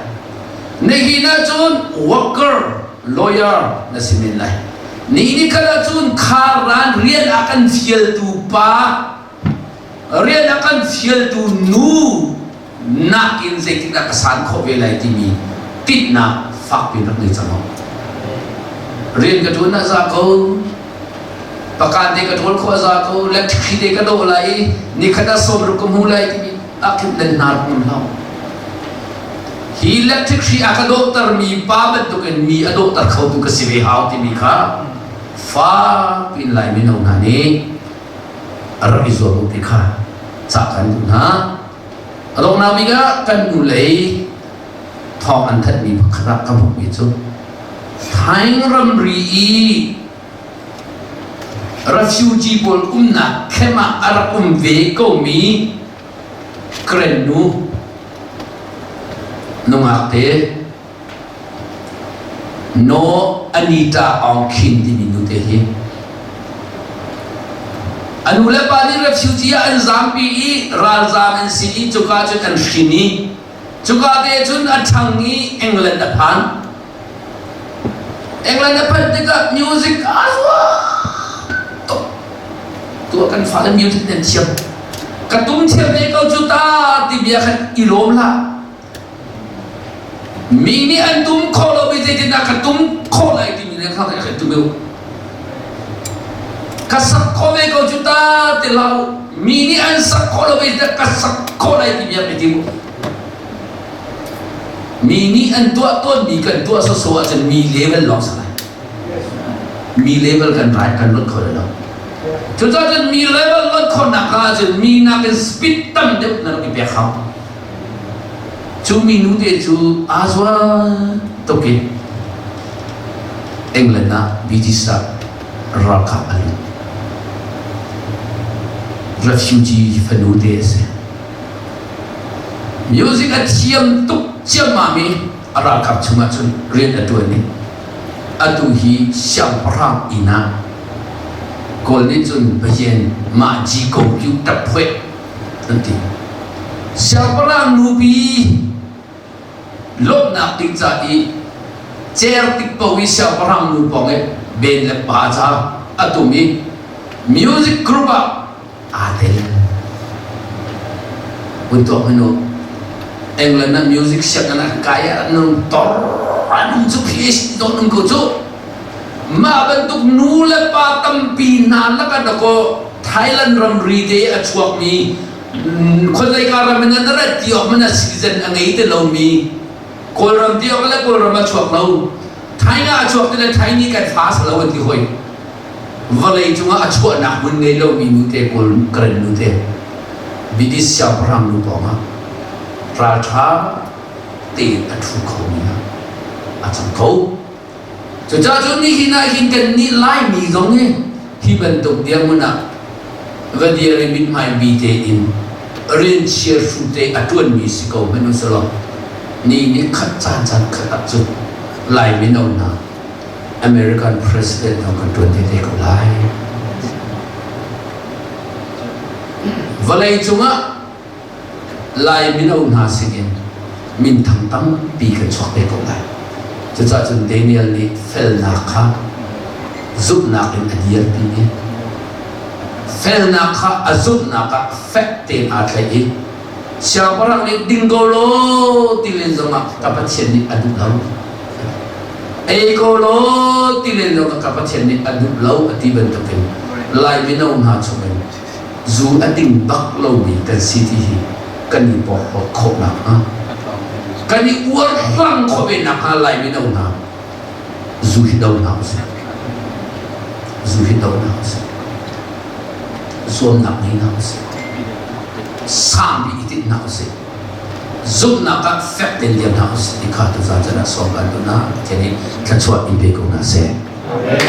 Nihin ahcun worker lawyer na si men lai. Ni ni khat ahcun kharran rian a kan fialtu pa rian a kan fialtu nu nakin zeitikdah ka san khawh ve lai timi tinhnak fakpi rak ngei cang rian ka ṭuan ah za ko pakan te ka ṭawl khawh za ko electric te ka dawh lai i nikhat ah sawm ruk ka hmu lai timi ah khin nan hnar hmun hau hi electric hri a ka dawhtermi pa bantukin mi a dawhter khotu ka si ve hau timi kha fak in lai mino hna nih a rak i zuam u ti kha cah kan duh hna. A donghnak bik ah kan nu lei thawng an thanhmi pakhat ah ka hmuhmi cu Thaing ramri i refugee pawl umnak camp ah a rak um ve komi Karen nu nungak te No Anita Aung Khin timi nute hi a nu le pa nih refugee ah an zampi i ralzam an si i cuka cun an hrin i cuka te cun a ṭhang i England a phan. England a phanh tikah music aa zuam tuk. Tuah kan fale music nan thiam. Ka tum thiam ve ko cu ta ti bia khan i lawm hlah. Mi nih an tum khawh lomi zeitindah ka tum khawh lai timi nih kha ka tum u. Ka sak khawh ve ko cu ta ti hlah u. Mi nih an sak khawh lomi zeitindah ka sak khawh lai timi ah tim u. Mi nih an tuah tawnmi kan tuah sawsawh ahcun mi level lawng si lai. Mi level kan rai kan lut kho lo. Cucaah cun mi level lut khawhnak ahcun mi nakin speed tam deuh na rak i pek hau. Cu minu te cu aa zual tuk i England ah British ah ralkap a lut. Refugee fanu te a si. Music a thiam tuk ciammam i a ralkap chungah cun rian a ṭuan i atu hi siangpahrang inn ah Kawl nih cun Bayen mah Ji Ko Kyu Tap Phueh an ti. Siangpahrang nupi lawmhnak ding ca i cer tik paoh i siangpahrang nu pawng i ben le pa ca a tum i music group ah aa tel. Hun tuak hmanh u. England ah music sianginn ah kai ah an tor an um cu PhD dawt um ko cu. Mah bantuk nu le pa tampi hna lakah dakaw Thailand ramri te a chuakmi khuazeika ram in an rat ti awk hmanh ah citizen a ngei ti lomi Kawlram ti awk le Kawlram a chuak lo Thai ah a chuak ti le Thai nih kan fa si lo an ti hoi vawlei cungah a chuahnak hmun ngei lomi nute Kawl Karen nute British siangpahrang nu pawngah ralṭha tein a ṭhu khomi ah a cang ko. Cucaah cun nihin ah hin kannih Laimi zong hi hi bantuk dirhmun ah va dir i mithmai bi tein rian chiahru te a ṭuanmi si ko hmanh usulaw ni ni khat caan caan khat ah cun Lai mino hna American President zong kan ṭuan te te ko lai. Vawlei cungah Lai mino hna sinin minthang tampi kan chuak te ko lai. Cucaah cun Daniel nih felnak kha zumhnak in a dirpi i Felnak kha a zumhnak ah fek tein aa tlaih i siangpahrang nih ding ko law ti len zongah ka Pathian nih a duh lo. Ei ko law ti len zongah ka Pathian nih a duh lo a ti bantukin Lai mino hna chungin zu a ding bak lomi kan si ti hi kan i porhlawt khawh nakhnga kan i uarhlang khawh ve nakhnga Lai mino hna zu hi do hna usih. Zu hi do hna usih. Zuamnak ngei hna usih. Sangbi i tinh hna usih. Zumhnak ah fek tein dir hna usih ti kha tuzaan chan ah sawm kan duh hna. Pathian nih thluachuah in pe ko hna seh. Amen.